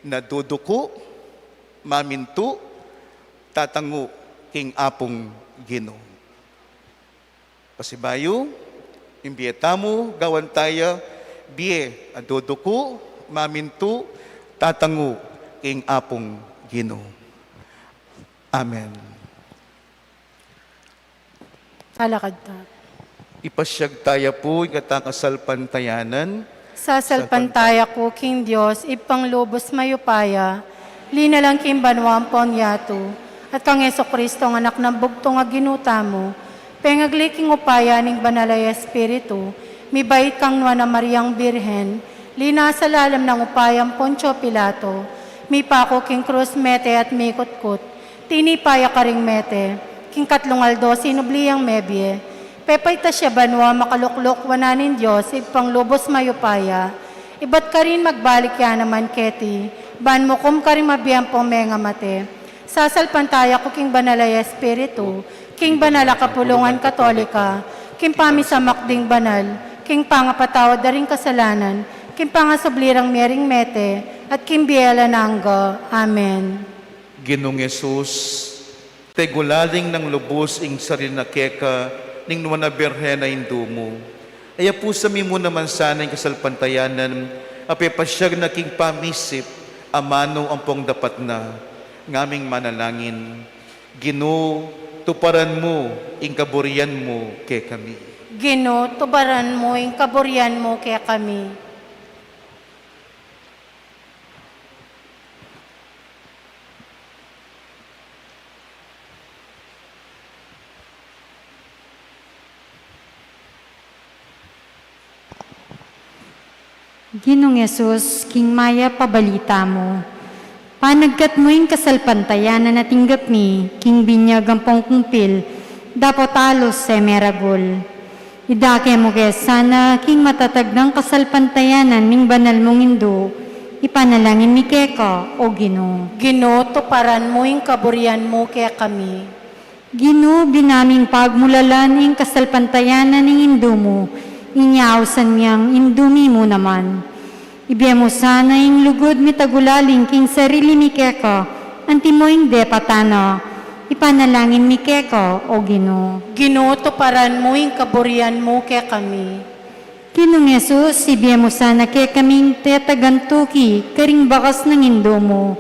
na duduku, mamintu, tatangu king Apung Ginu. Pasibayu, ing bie tamu, gawan taya bie a duduku, mamintu, tatangu king Apung Ginu. Amen. Alakad ta. Ipasyag taya pu ing katamu kasalpantayanan. Sasalpantaya ku king Dios, Ibpang lubus mayupaya, linalang king banua ampon yatu, at kang Jesucristo, ang Anak nang bugtung a Ginu tamu, pengagli king upaya ning Banal a Espiritu, mibait kang Nuan a Mariang Birhen, linasa lalam nang upaya nang Poncio Pilato, mipaku king krus, mete at mikutkut, tinipa ya karing mete, king katlung aldo sinubli yang mebie, pepaitas ya banua, makalukluk wanan ning Dios, Ibpang lubus mayupaya, ibat karin magbalik ya naman keti, ban mukum karing mabie ampong mengamate. Sasalpantaya ku king Banal a Espiritu, king banal a kapulungan Katolika, king pamisamak ding banal, king pangapatawad da ring kasalanan, king pangasubli rang mie ring mete, at king bie alang angga. Amen. Ginung Jesus, tegulaling nang lubus ing sarili na keka ning Nuan a Birhen a Indu mu. Ayapusa mi mu naman sana ing kasalpantayanan a pepasyag na king pamisip, amanu ampong dapat na. Ngaming manalangin, Ginu, tuparan mu ing kaburian mu kekami. Ginu, tuparan mu ing kaburian mu kekami. Ginung Jesus, king mayap a balita mu, panagkat mu ing kasalpantayanan a tinggap mi, king binyag ampong kumpil, dapot alus e meragul. Idake mu ke sana king matatag nang kasalpantayanan ning banal mung Indu, ipanalangin mi keka, o Ginu. Ginu, tuparan mu ing kaburian mu kekami. Ginu, binaming pagmulalan ing kasalpantayanan ning Indu mu, inya ausan yang Indu mi mu naman. Ibie mu sana ing lugud mitagulaling king sarili mi keka, antimo ing depatan na. Ipanalangin mi keka, o Ginu. Ginu, tuparan mu ing kaburian mu kekami. Ginung Jesus, ibie mu sana kekami ing tetagan tuki karing bakas nang Indu mu,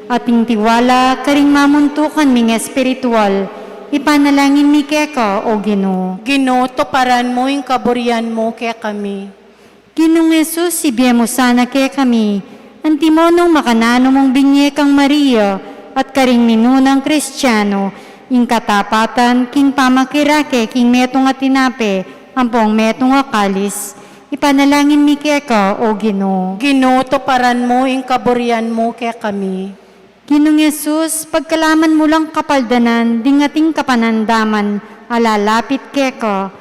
at ing tiwala karing mamuntukan ming espiritual, ipanalangin mi keka, o Ginu. Ginu, tuparan mu ing kaburian mu kekami. Ginung Jesus, ibie mu sana kekami, antimo nung makananu mung binie kang Maria at karing minunang Kristiano, ing katapatan king pamakirake king metung a tinape ampong metung a kalis, ipanalangin mi keka, o Ginu. Ginu, tuparan mu ing kaburian mu kekami. Ginung Jesus, pagkalaman mu lang kapaldanan ding ating kapanandaman a lalapit keka,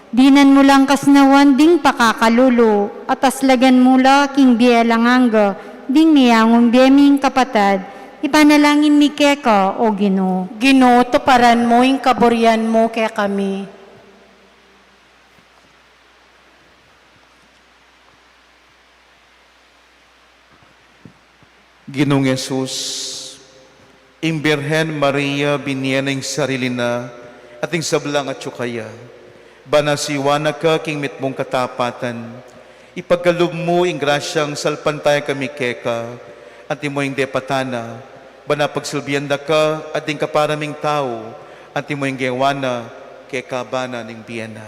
dinan mu lang kasnawan ding pakakalulu, at aslagan mu la king bie alang angga ding meyangun bie ming kapatad, ipanalangin mi keka, o Ginu. Ginu, tuparan mu ing kaburian mu kekami. Ginung Jesus, ing Birhen Maria binie na ing sarili na at ing sablang atyu kaya, bana siwa na ka king mitmung katapatan. Ipagkalub mu ing grasyang salpantaya kami keka, antimo ing depatan na, bana pagsilbian da ka at ding kapara ming tau, antimo ing gewa na keka bana ning bie na.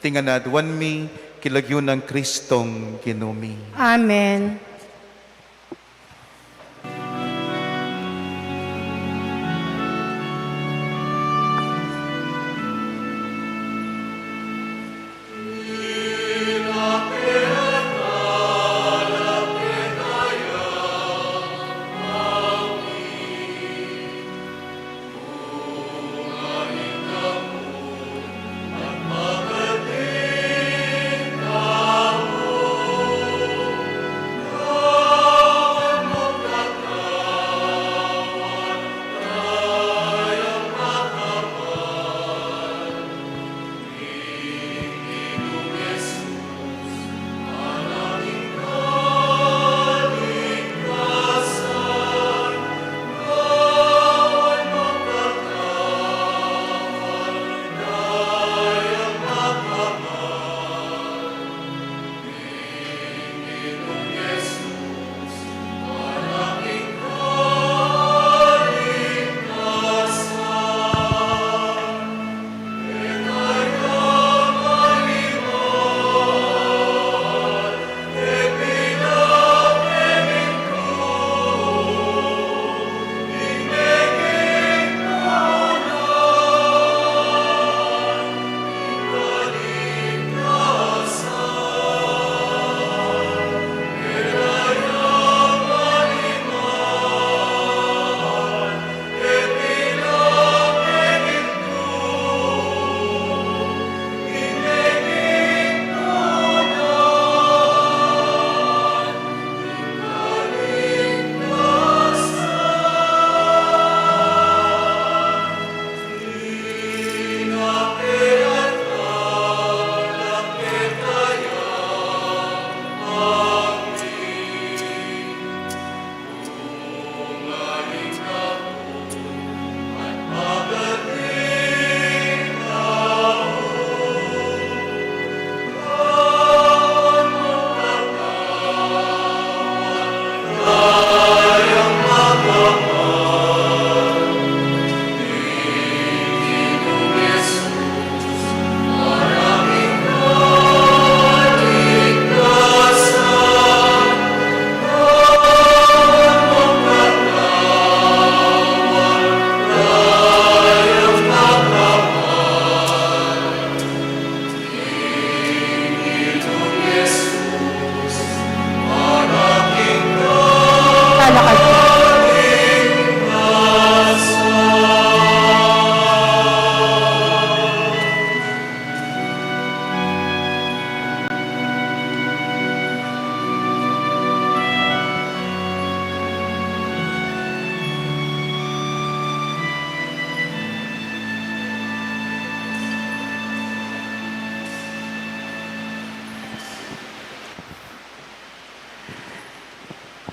Iti ngan aduan mi king lagyu nang Kristong Ginu mi. Amen.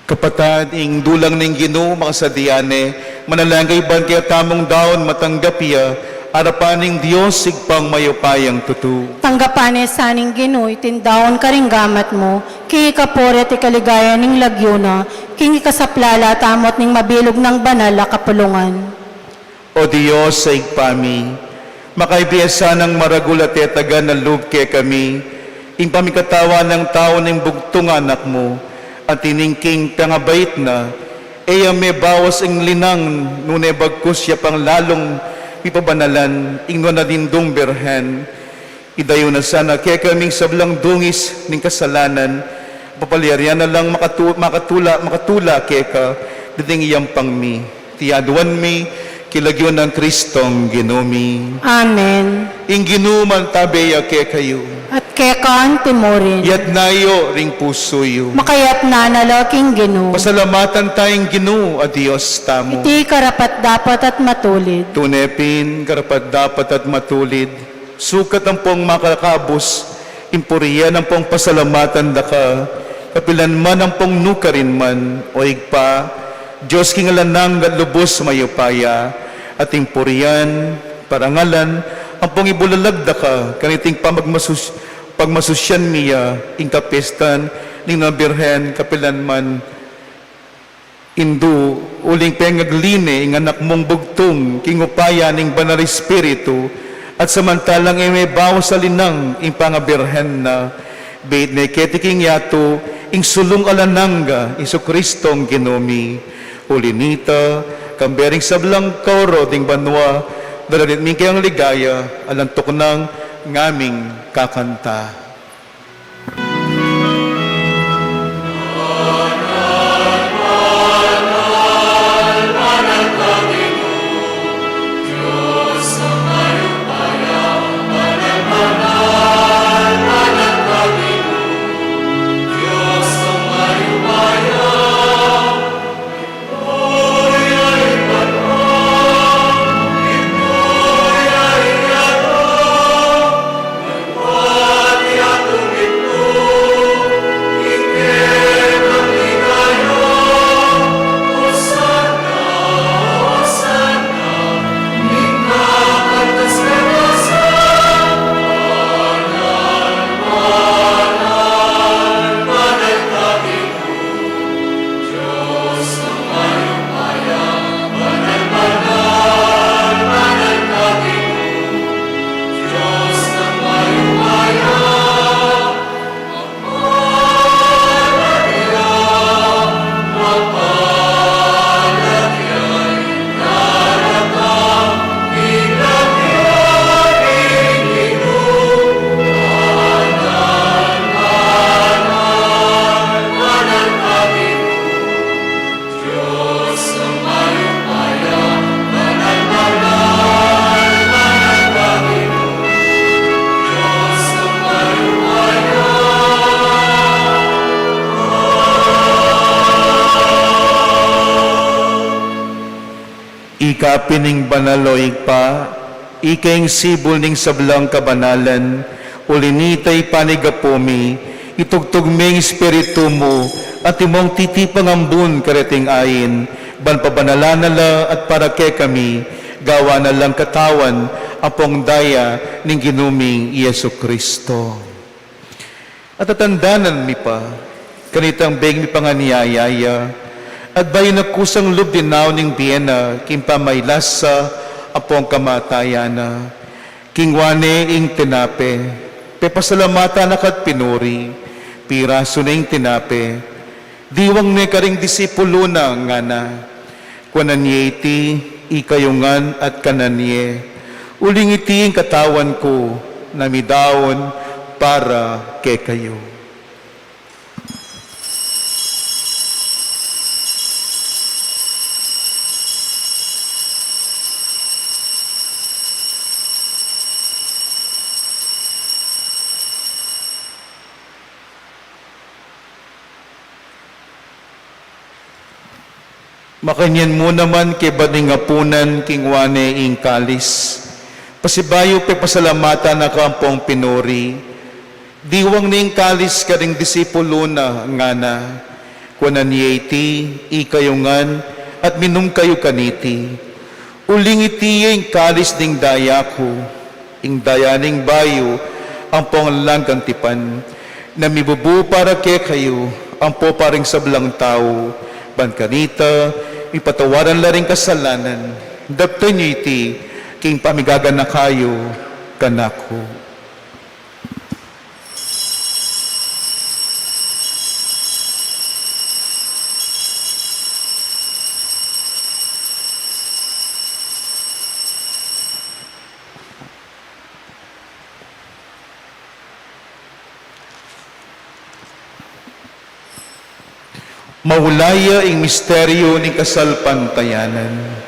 Kapatad, ing dulang ning Ginu makasadya ne, manalangin kayu ban kekatamung daun matanggap ya, arapan ning Dios Ibpang mayupayang tutu. Tanggapan ne sa ning Ginu iting daun karing gamat mu, king ikapuri at ikaligaya ning lagyu na, king ikasaplala tamu at ning mabilug nang banal a kapulungan. O Dios a Ibpa mi, makaibie sanang maragul a tetagan a lub kekami ing pamikatawan nang tau ning bugtung Anak mu, at ining king pangabait na, e ya mebawas ing linang, nune bagkus ya pang lalung mipabanalan ing nuan a Nindung Birhen. Idayu na sana kekami ing sablang dungis ning kasalanan, papalyarian na lang makatu-, makatula, makatula keka, ding iyampang mi. Iti aduan mi king lagyu nang Kristong Ginu mi. Amen. Ing Ginu mantabe ya kekayu. At keka antimurin. Yatna yu ring pusu yu. Makayatna na la king Ginu. Pasalamatan taya ing Ginu a Dios tamu. Iti karapat-dapat at matulid. Tune pin karapat-dapat at matulid. Sukat ampong makakabus ing purian ampong pasalamatan da ka, Kapilan man ampong nukarin man, O Ibpa, Dios king alang angga at lubus mayupaya, ating purian, parangalan, ampong ibulalag da ka, kaniting pamagmasus-, pagmasusian mi ya, ing kapiestan ning Nuan a Birhen, kapilan man, Indu, uling pengagli ne ing Anak mung bugtung king upaya ning Banal Espiritu, at samantalang e me bawas alinang ing pangabirhen na, beit ne keti king yatu ing sulung alang angga, Jesucristong Ginu mi. Uli nita, kambe ring sablang kaoro ding banua, dalanit mi ing kayang ligaya, alang tuknang ngaming kakanta. Ika pin ing banal, o Ibpa, ika ing sibul ning sablang kabanalan, uli nita ipanigapu mi, itugtug me ing Espiritu mu, antimong titipang ambun kareting ain, ban pabanalan na la at para kekami, gawan na lang katawan ampong daya ning Ginu ming Jesucristo. At tatandanan mi pa, kanitang beng mi panganiaya ya, at bayu na kusang lub dinaun ing bie na, king pamailas sa ampong kamatayan na. Kinua ne ing tinape, pepasalamatan na ka't pinuri, pirasu ne ing tinape, diwang ne karing disipulu na, ngana: Kuanan ye iti, ikayu ngan at kanan ye, uling iti ing katawan ku na midaun para kekayu. Makanyan mu naman kaybat ning apunan, kinua ne ing kalis. Pasibayu pepasalamatan na ka ampong pinuri, diwang ne ing kalis karing disipulu na, ngana: Kuanan ye iti, ikayu ngan, at minum kayu kaniti. Uling iti ya ing kalis ning daya ku, ing daya ning bayu ampong alang anggang tipan, na mibubu para kekayu ampo para king sablang tau, ban kanita mipatawaran la ring kasalanan. Daptan yu iti king pamigaganaka yu kanaku. Maulayu ing misteryu ning kasalpantayanan.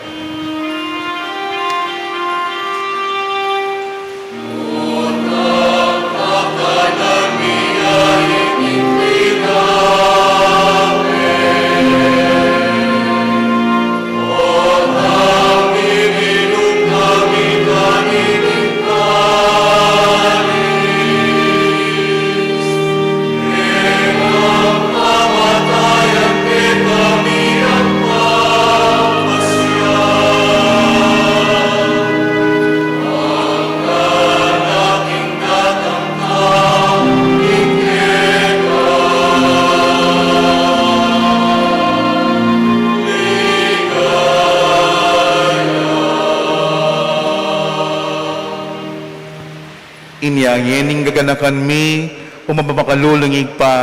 Ngeni gaganakan mi, o mapamakalulung Ibpa,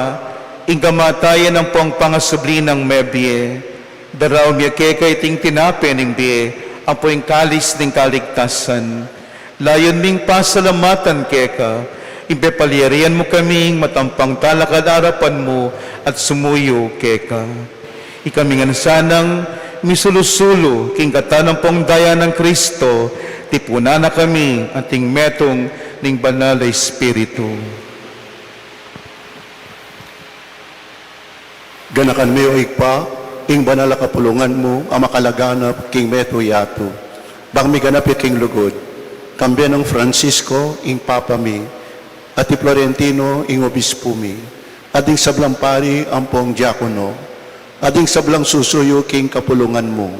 ing kamatayan ampong pangasubli nang mebie, daraun mi keka iting tinape ning bie, ampo ing kalis ning kaligtasan. Layun ming pasalamatan keka, ing pepalyarian mu kaming matampang talakad king arapan mu at sumuyu keka. Ikami ngan sanang misulu-sulu king katawan ampong daya nang Kristo, tipunan na kami anting metung ning Banal a Espiritu. Ganakan me, o Ibpa, ing banal a kapulungan mu a makalaganap king mabilug a yatu, bang miganap ya king lugud, kambe nang Francisco, ing Papa mi, at i Florentino, ing Obispo mi, at ding sablang pari ampong diakono, at ding sablang susuyu king kapulungan mu.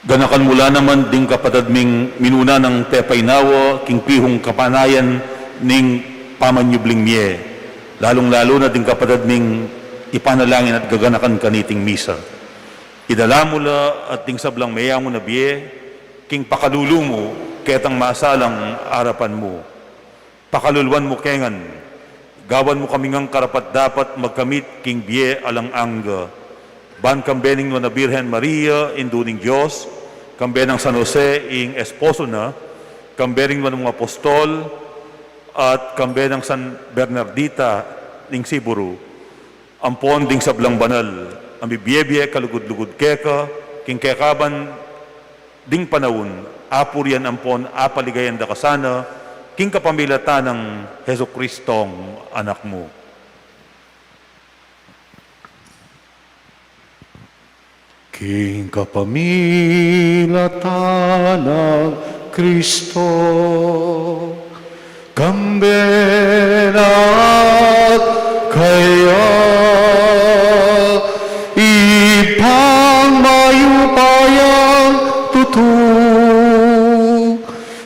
Ganakan mu la naman ding kapatad ming minuna nang pepainawa king pihung kapanayan ning pamanyubling mie, lalung-lalu na ding kapatad ming ipanalangin at gaganakan kaniting misa. Idala mu la at ding sablang meyamu na bie king pakalulu mu ketang masalang arapan mu. Pakaluluan mu ke ngan, gawan mu kami ngang karapat-dapat magkamit king bie alang angga. Ban kambe ning Nuan a Birhen Maria, Indu ning Dios, kambe nang San Jose, ing esposo na, kambe ning Nuan a Apostol, at kambe nang San Bernardita ning Siburu, ampon ding sablang banal a mibie-bie kalugud-lugud keka, king kekaban ding panaun, apurian ampon apaligayan da ka sana, king kapamilatan nang Jesucristong Anak mu. King kapamilatan nang Kristo, kambe na at kaya, Ibpang mayupayang tutu,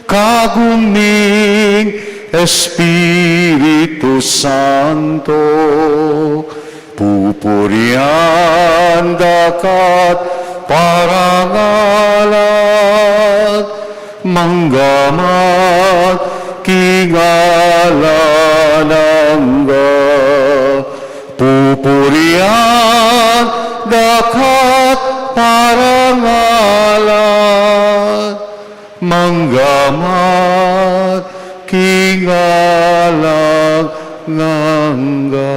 kagum ning Espiritu Santo, pupurian da ka't parangalan, mangga man king alang angga. Pupurian da ka't parangalan, mangga man king alang angga.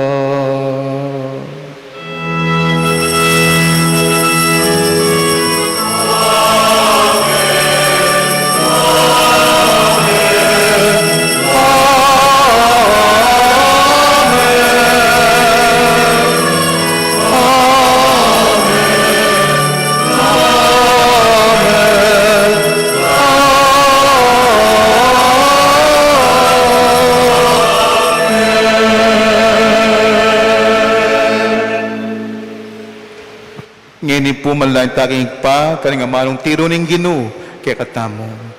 Ngeni pu, manalangin ta king Ibpa, karing amanung tiru ning Ginu kekatamu.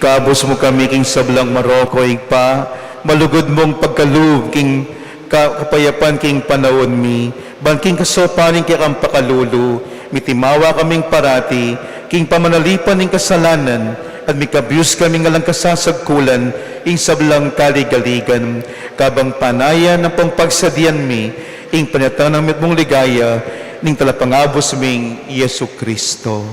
Kabus mu kami king sablang marok, o Ibpa, malugud mung pagkalub king ka-, kapayapan king panaun mi, ban king kasaupan ning kekang pakalulu, mitimawa kaming parati king pamanalipan ning kasalanan, at mikabus kaming alang kasasagkulan ing sablang kaligaligan, kabang panayan ampong pagsadian mi ing panyatang ning mitmung ligaya ning Talapangabus ming Jesucristo.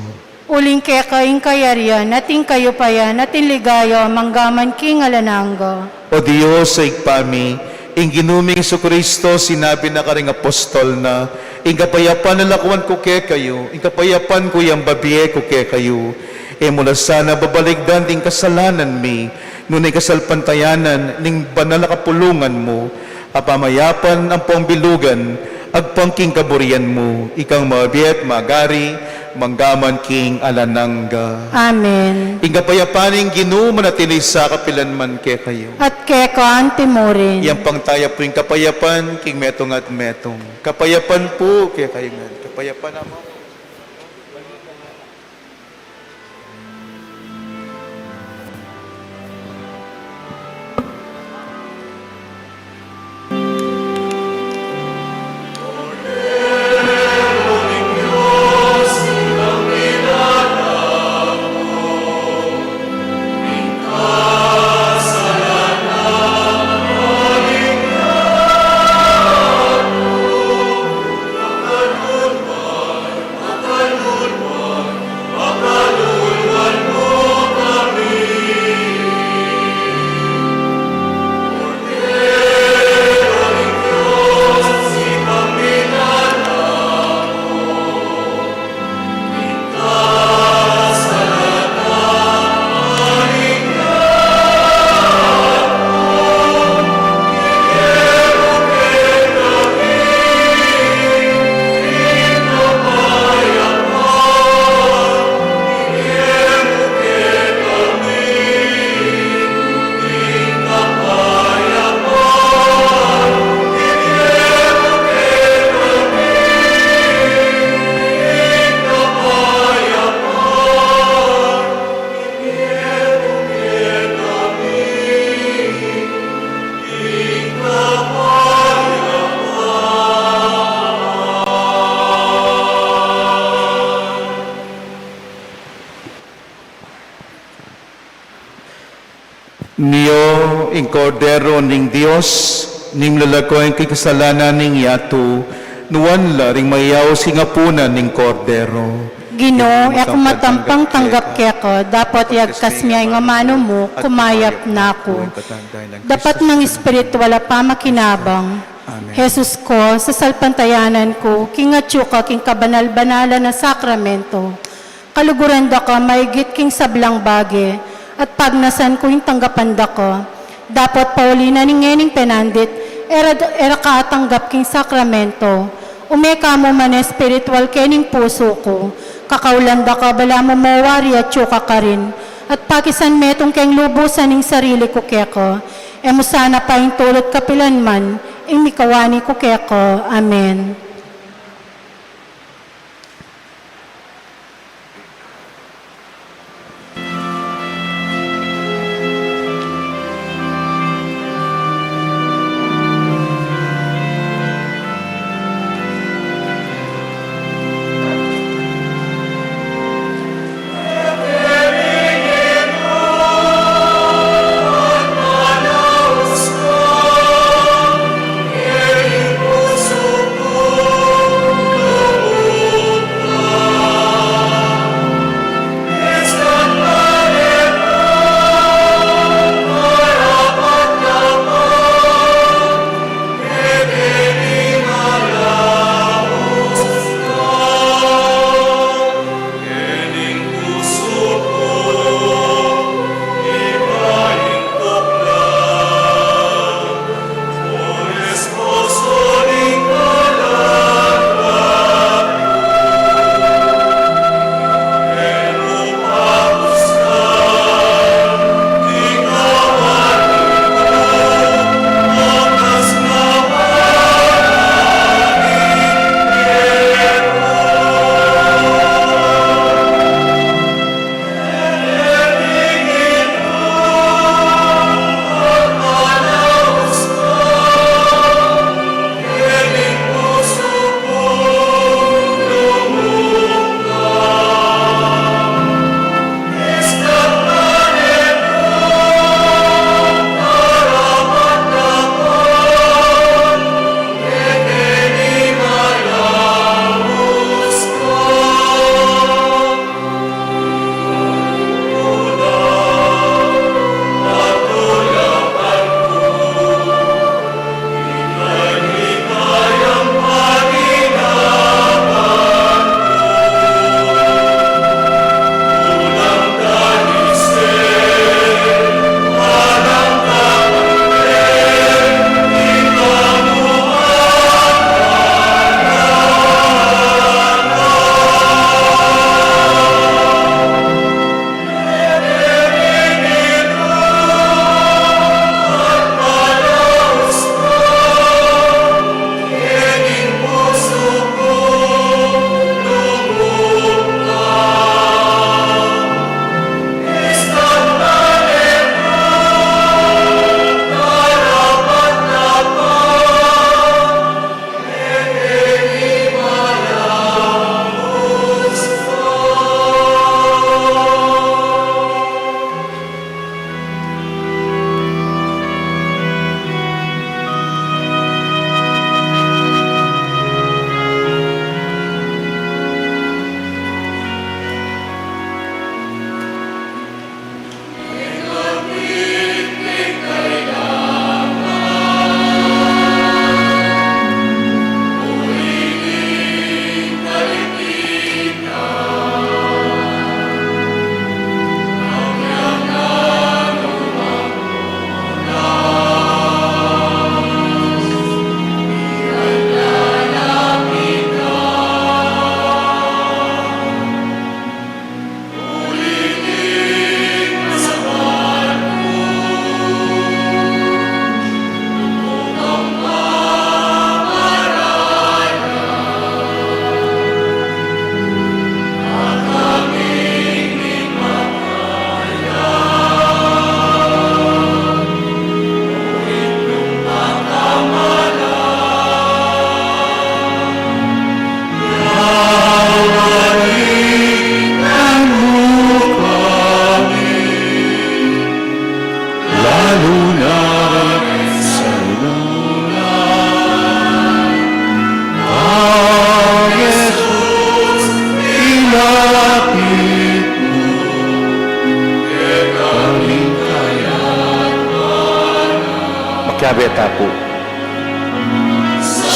Uling keka ing kayarian, at ing kayupayan, at ing ligaya, manggaman king alang angga. O Dios, Ibpa mi, ing Ginu ming Jesucristo, sinabi na karing apostol na, ing kapayapan lalakuan ku kekayu, ing kapayapan ku yang babie ku kekayu. E mu la sana babalikdan ding kasalanan mi, nune ing kasalpantayanan ning banal a kapulungan mu, a pamayapan ampong bilugan, agpang king kaburian mu, ikang mabie at magari, manggaman king alang angga. Amen. Ing kapayapan ning Ginu manatili sa kapilan man kekayu. At keka anti mu rin. Yang pangtaya pu ing kapayapan king metung at metung. Kapayapan pu kekayu ngan. Kapayapan naman. Nio ing Kordero ning Dios, ning lalakuan king kasalanan ning yatu, nuan la ring mayaus king apunan ning Kordero. Ginu, e ku matampang tanggap keka, dapot iyagkas mu ing amanu mu, kumayap na ku. Dapat nang espiritual a pamakinabang. Amen. Jesus ko, sasalpantayanan ku king atyu ka king kabanal-banalan a sakramento. Kaluguran da ka maigit king sablang bage, at pagnasan ku ing tanggapan da ka. Dapot pauli na ning ngening penandit, e ra, e ra ka atanggap king sakramento. Ume ka mu man espiritual kening pusu ku. Kakaulan da ka balamu mawari atyu ka karin, at pakisan metung keng lubusan ing sarili ku keka. E mu sana paintulut kapilan man ing mikawani ku keka. Amen.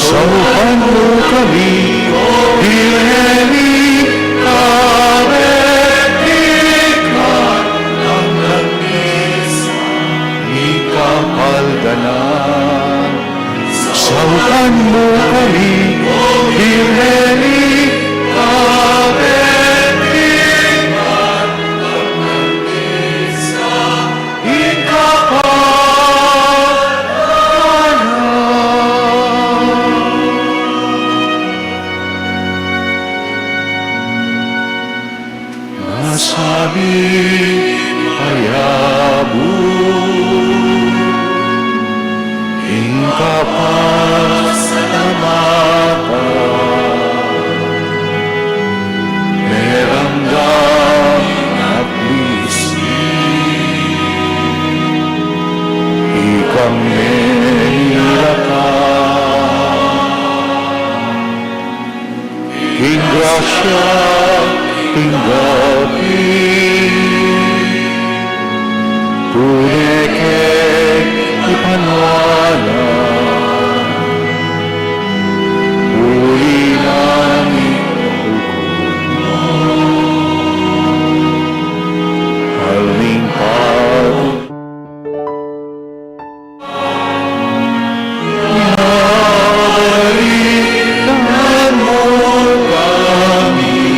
Saupan mu kami, O Birhen ning kabatiran, ing kapaldanan. Saupan mu kami, O Birhen ning kabatiran, ing kapaldanan. Nasa ming payabun ing kapasalamatan, meramdam at lisli ikang menilatan. King grasya, king gapi, tune ke ipanwanan, uli na ning lugud mu, aling pau. Balikan mu kami,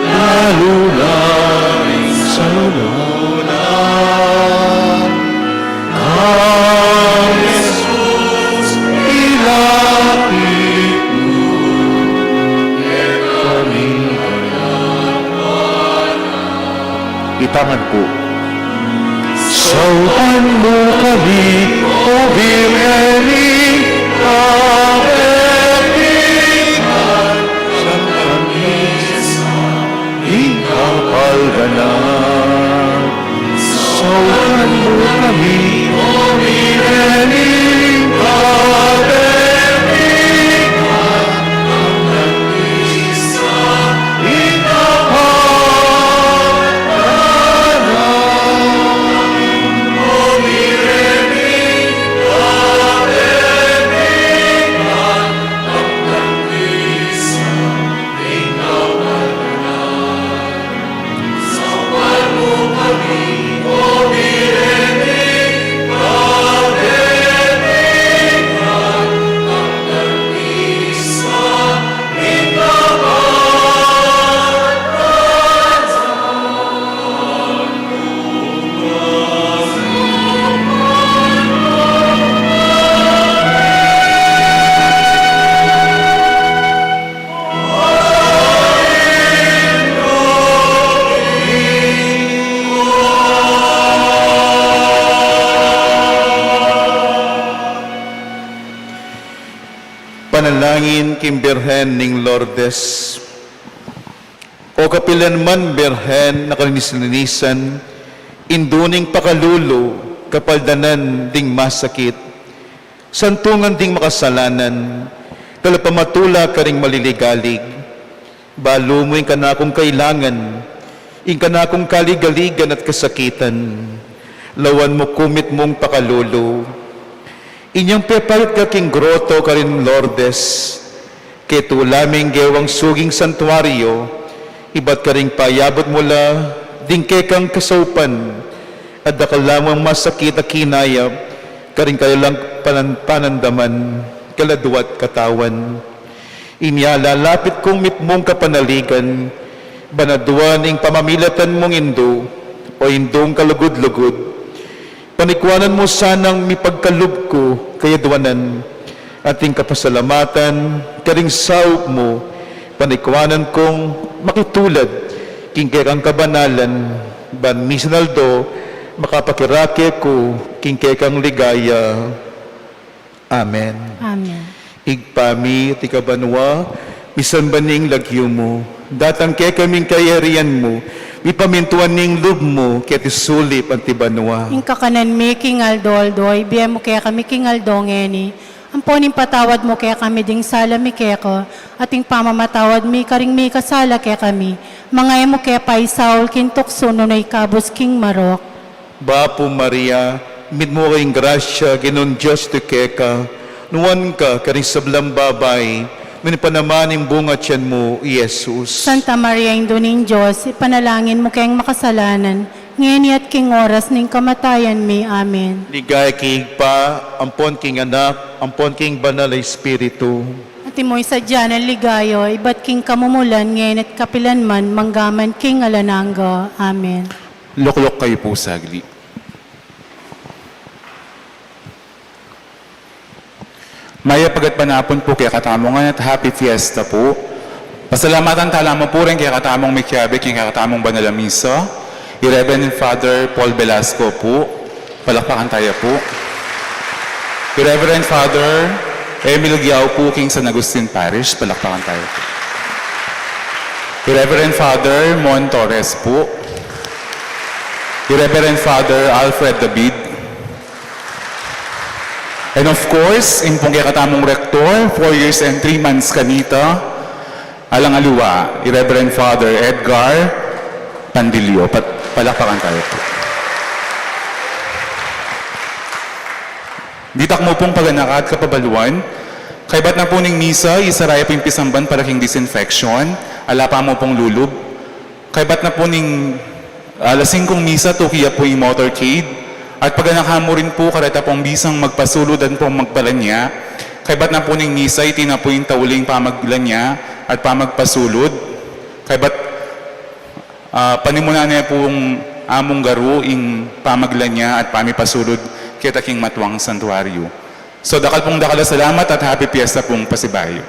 lalu na rin sa luna. Kang Jesus, ilapit mu kekami. Itangan ku. Saupan mu kami, O Birhen ning kabatiran, ing kapaldanan. Saupan mu kami, O Birhen ning kabatiran, Panalangin king Birhen ning Lourdes. O kapilan man Birhen a kalinis-linisan, indu ning pakalulu, kapaldanan ding masakit, santungan ding makasalanan, talapamatula karing maliligalig. Balu mu ing kanakung kailangan, ing kanakung kaligaligan at kasakitan. Lawan mu ku mitmung pakalulu. Inyang pepait ka king groto karin Lourdes, ketula ming gewang suging santuario, ibat karing payabut mu la ding kekang kasaupan, at dakal la mung masakit a kinayap karing kalelang panan-, panandaman, kaladwa't katawan. Inya lalapit kung mitmung kapanaligan, ban aduan ing pamamilatan mung indu, o indung kalugud-lugud. Panikuanan mu sanang mipagkalub ku kayadwanan, at ing kapasalamatan karing saup mu, panikuanan kung makitulad king kekang kabanalan, ban misan aldo makapakirake ku king kekang ligaya. Amen. Amen. Ibpa mi, atiu ka banua, misamban ing lagyu mu, datang kekami ing kayarian mu, mipamintuan ing lub mu, keti sulip anti banua. Ing kakanan mi king aldo-aldo, ibie mu kekami king aldo ngeni, ampo ing patawad mu kekami ding sala mi keka, at ing pamamatawad mi karing mikasala kekami, manga e mu ke paisaul king tuksu nune ikabus king marok. Bapu Maria, mitmu ka king grasya, Ginung Dios atiu keka, Nuan ka karing sablang babai, nuan pa naman ing bunga tiyan mu, i Jesus. Santa Maria, Indu ning Dios, ipanalangin mu keng makasalanan, ngeni at king oras ning kamatayan mi. Amen. Ligaya king Ibpa, ampon king Anak, ampon king Banal a Espiritu. Antimo ing sadya nang ligaya, ibat king kamumulan, ngeni at kapilan man, mangga man king alang angga. Amen. Lukluk kayu pu saglit. Mayap a gatpanapun pu kekatamu ngan at Happy Fiesta pu. Pasalamatan tala mu pu ring kekatamung mikiabe king kekatamung banal a misa, i Reverend Father Paul Velasco pu. Palakpakan taya pu. I Reverend Father Emil Giao pu king San Agustin Parish. Palakpakan taya pu. I Reverend Father Mon Torres pu. I Reverend Father Alfred David. And of course, ing pung kekatamung Rector, four years and three months kanita, alang aliwa, i Reverend Father Edgar Pandilio. Pa-, palakpakan taya pu. Ditak mu pung paganaka at kapabaluan, kaybat na pu ning misa, isara yu pu ing pisamban para king disinfection, ala pa mu pung lulub. Kaybat na pu ning alas singkung misa, tuki ya pu ing motorcade. At paganaka mu rin pu kareta pung bisang magpasulud ampong magpalanya. Kaybat na pu ning misa, iti na pu ing tauling pamaglanya at pamagpasulud. Kaybat, ah, panimunan ne pung amung garu ing pamaglanya at pamipasulud keta king matuang santuaryu. So, dakal pung dakal a salamat at Happy Fiesta pung pasibayu.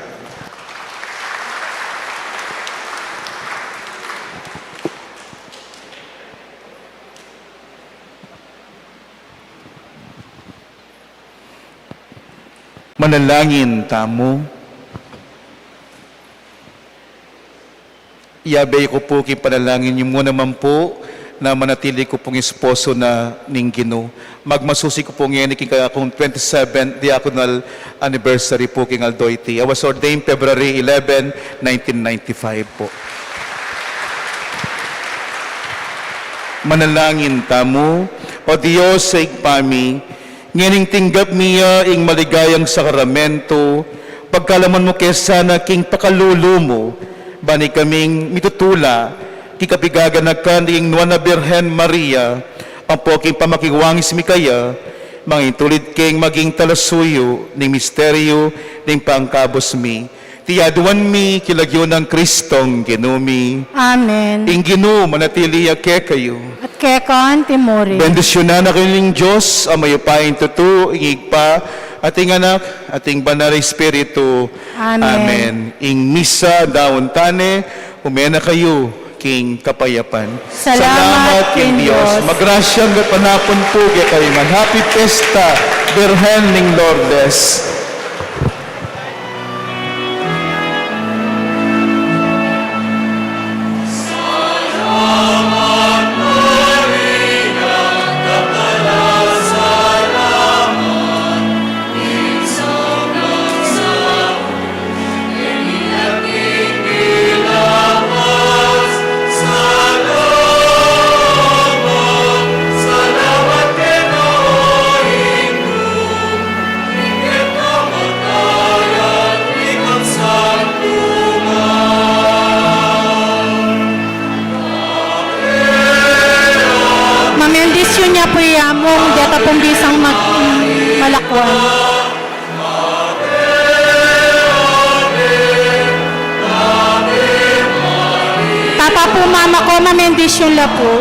Manalangin tamu. Iyabe ku pu king panalangin yu mu naman pu na manatili ku pung esposo na ning Ginu. Magmasusi ku pu ngeni king kekakung twenty-seventh diaconal anniversary pu king aldo iti. I was ordained February eleven, nineteen ninety-five pu. Manalangin tamu. O Dios, Ibpa mi, ngening tinggap mi ya ing maligayang sakramento, pagkalaman mu ke sana king pakalulu mu, ban ikaming mitutula king kapigaganakan ning Nuan a Birhen Maria, ampo king pamakiwangis mi kaya, mangintulid keng maging talasuyu ning misteryu ning pangkabus mi. Iti aduan mi king lagyu nang Kristong Ginu mi. Amen. Ing Ginu manatili ya kekayu. At keka mu rin. Bendisyunan na kayu ning Dios a mayupayang tutu, ing Ibpa, at ing Anak, at ing Banal a Espiritu. Amen. Amen. Ing misa daun tane, ume na kayu king kapayapan. Salamat king Dios. Magrasya at gatpanapun pu kekayu ngan. Happy Fiesta, Birhen ning Lourdes. Mamendisyun ya pu ya mung deta pung bisang mag-, malakwan. Papa pu, mama ku, mamendisyun la pu.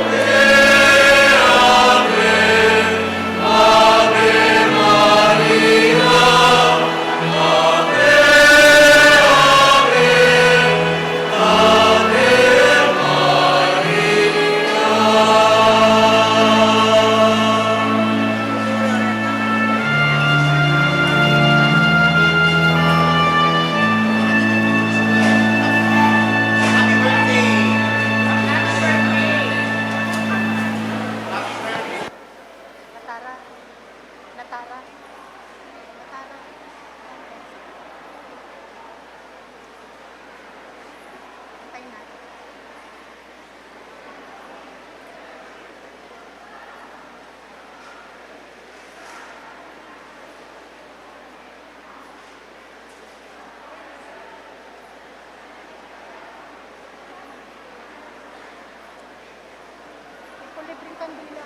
Libreng kandila.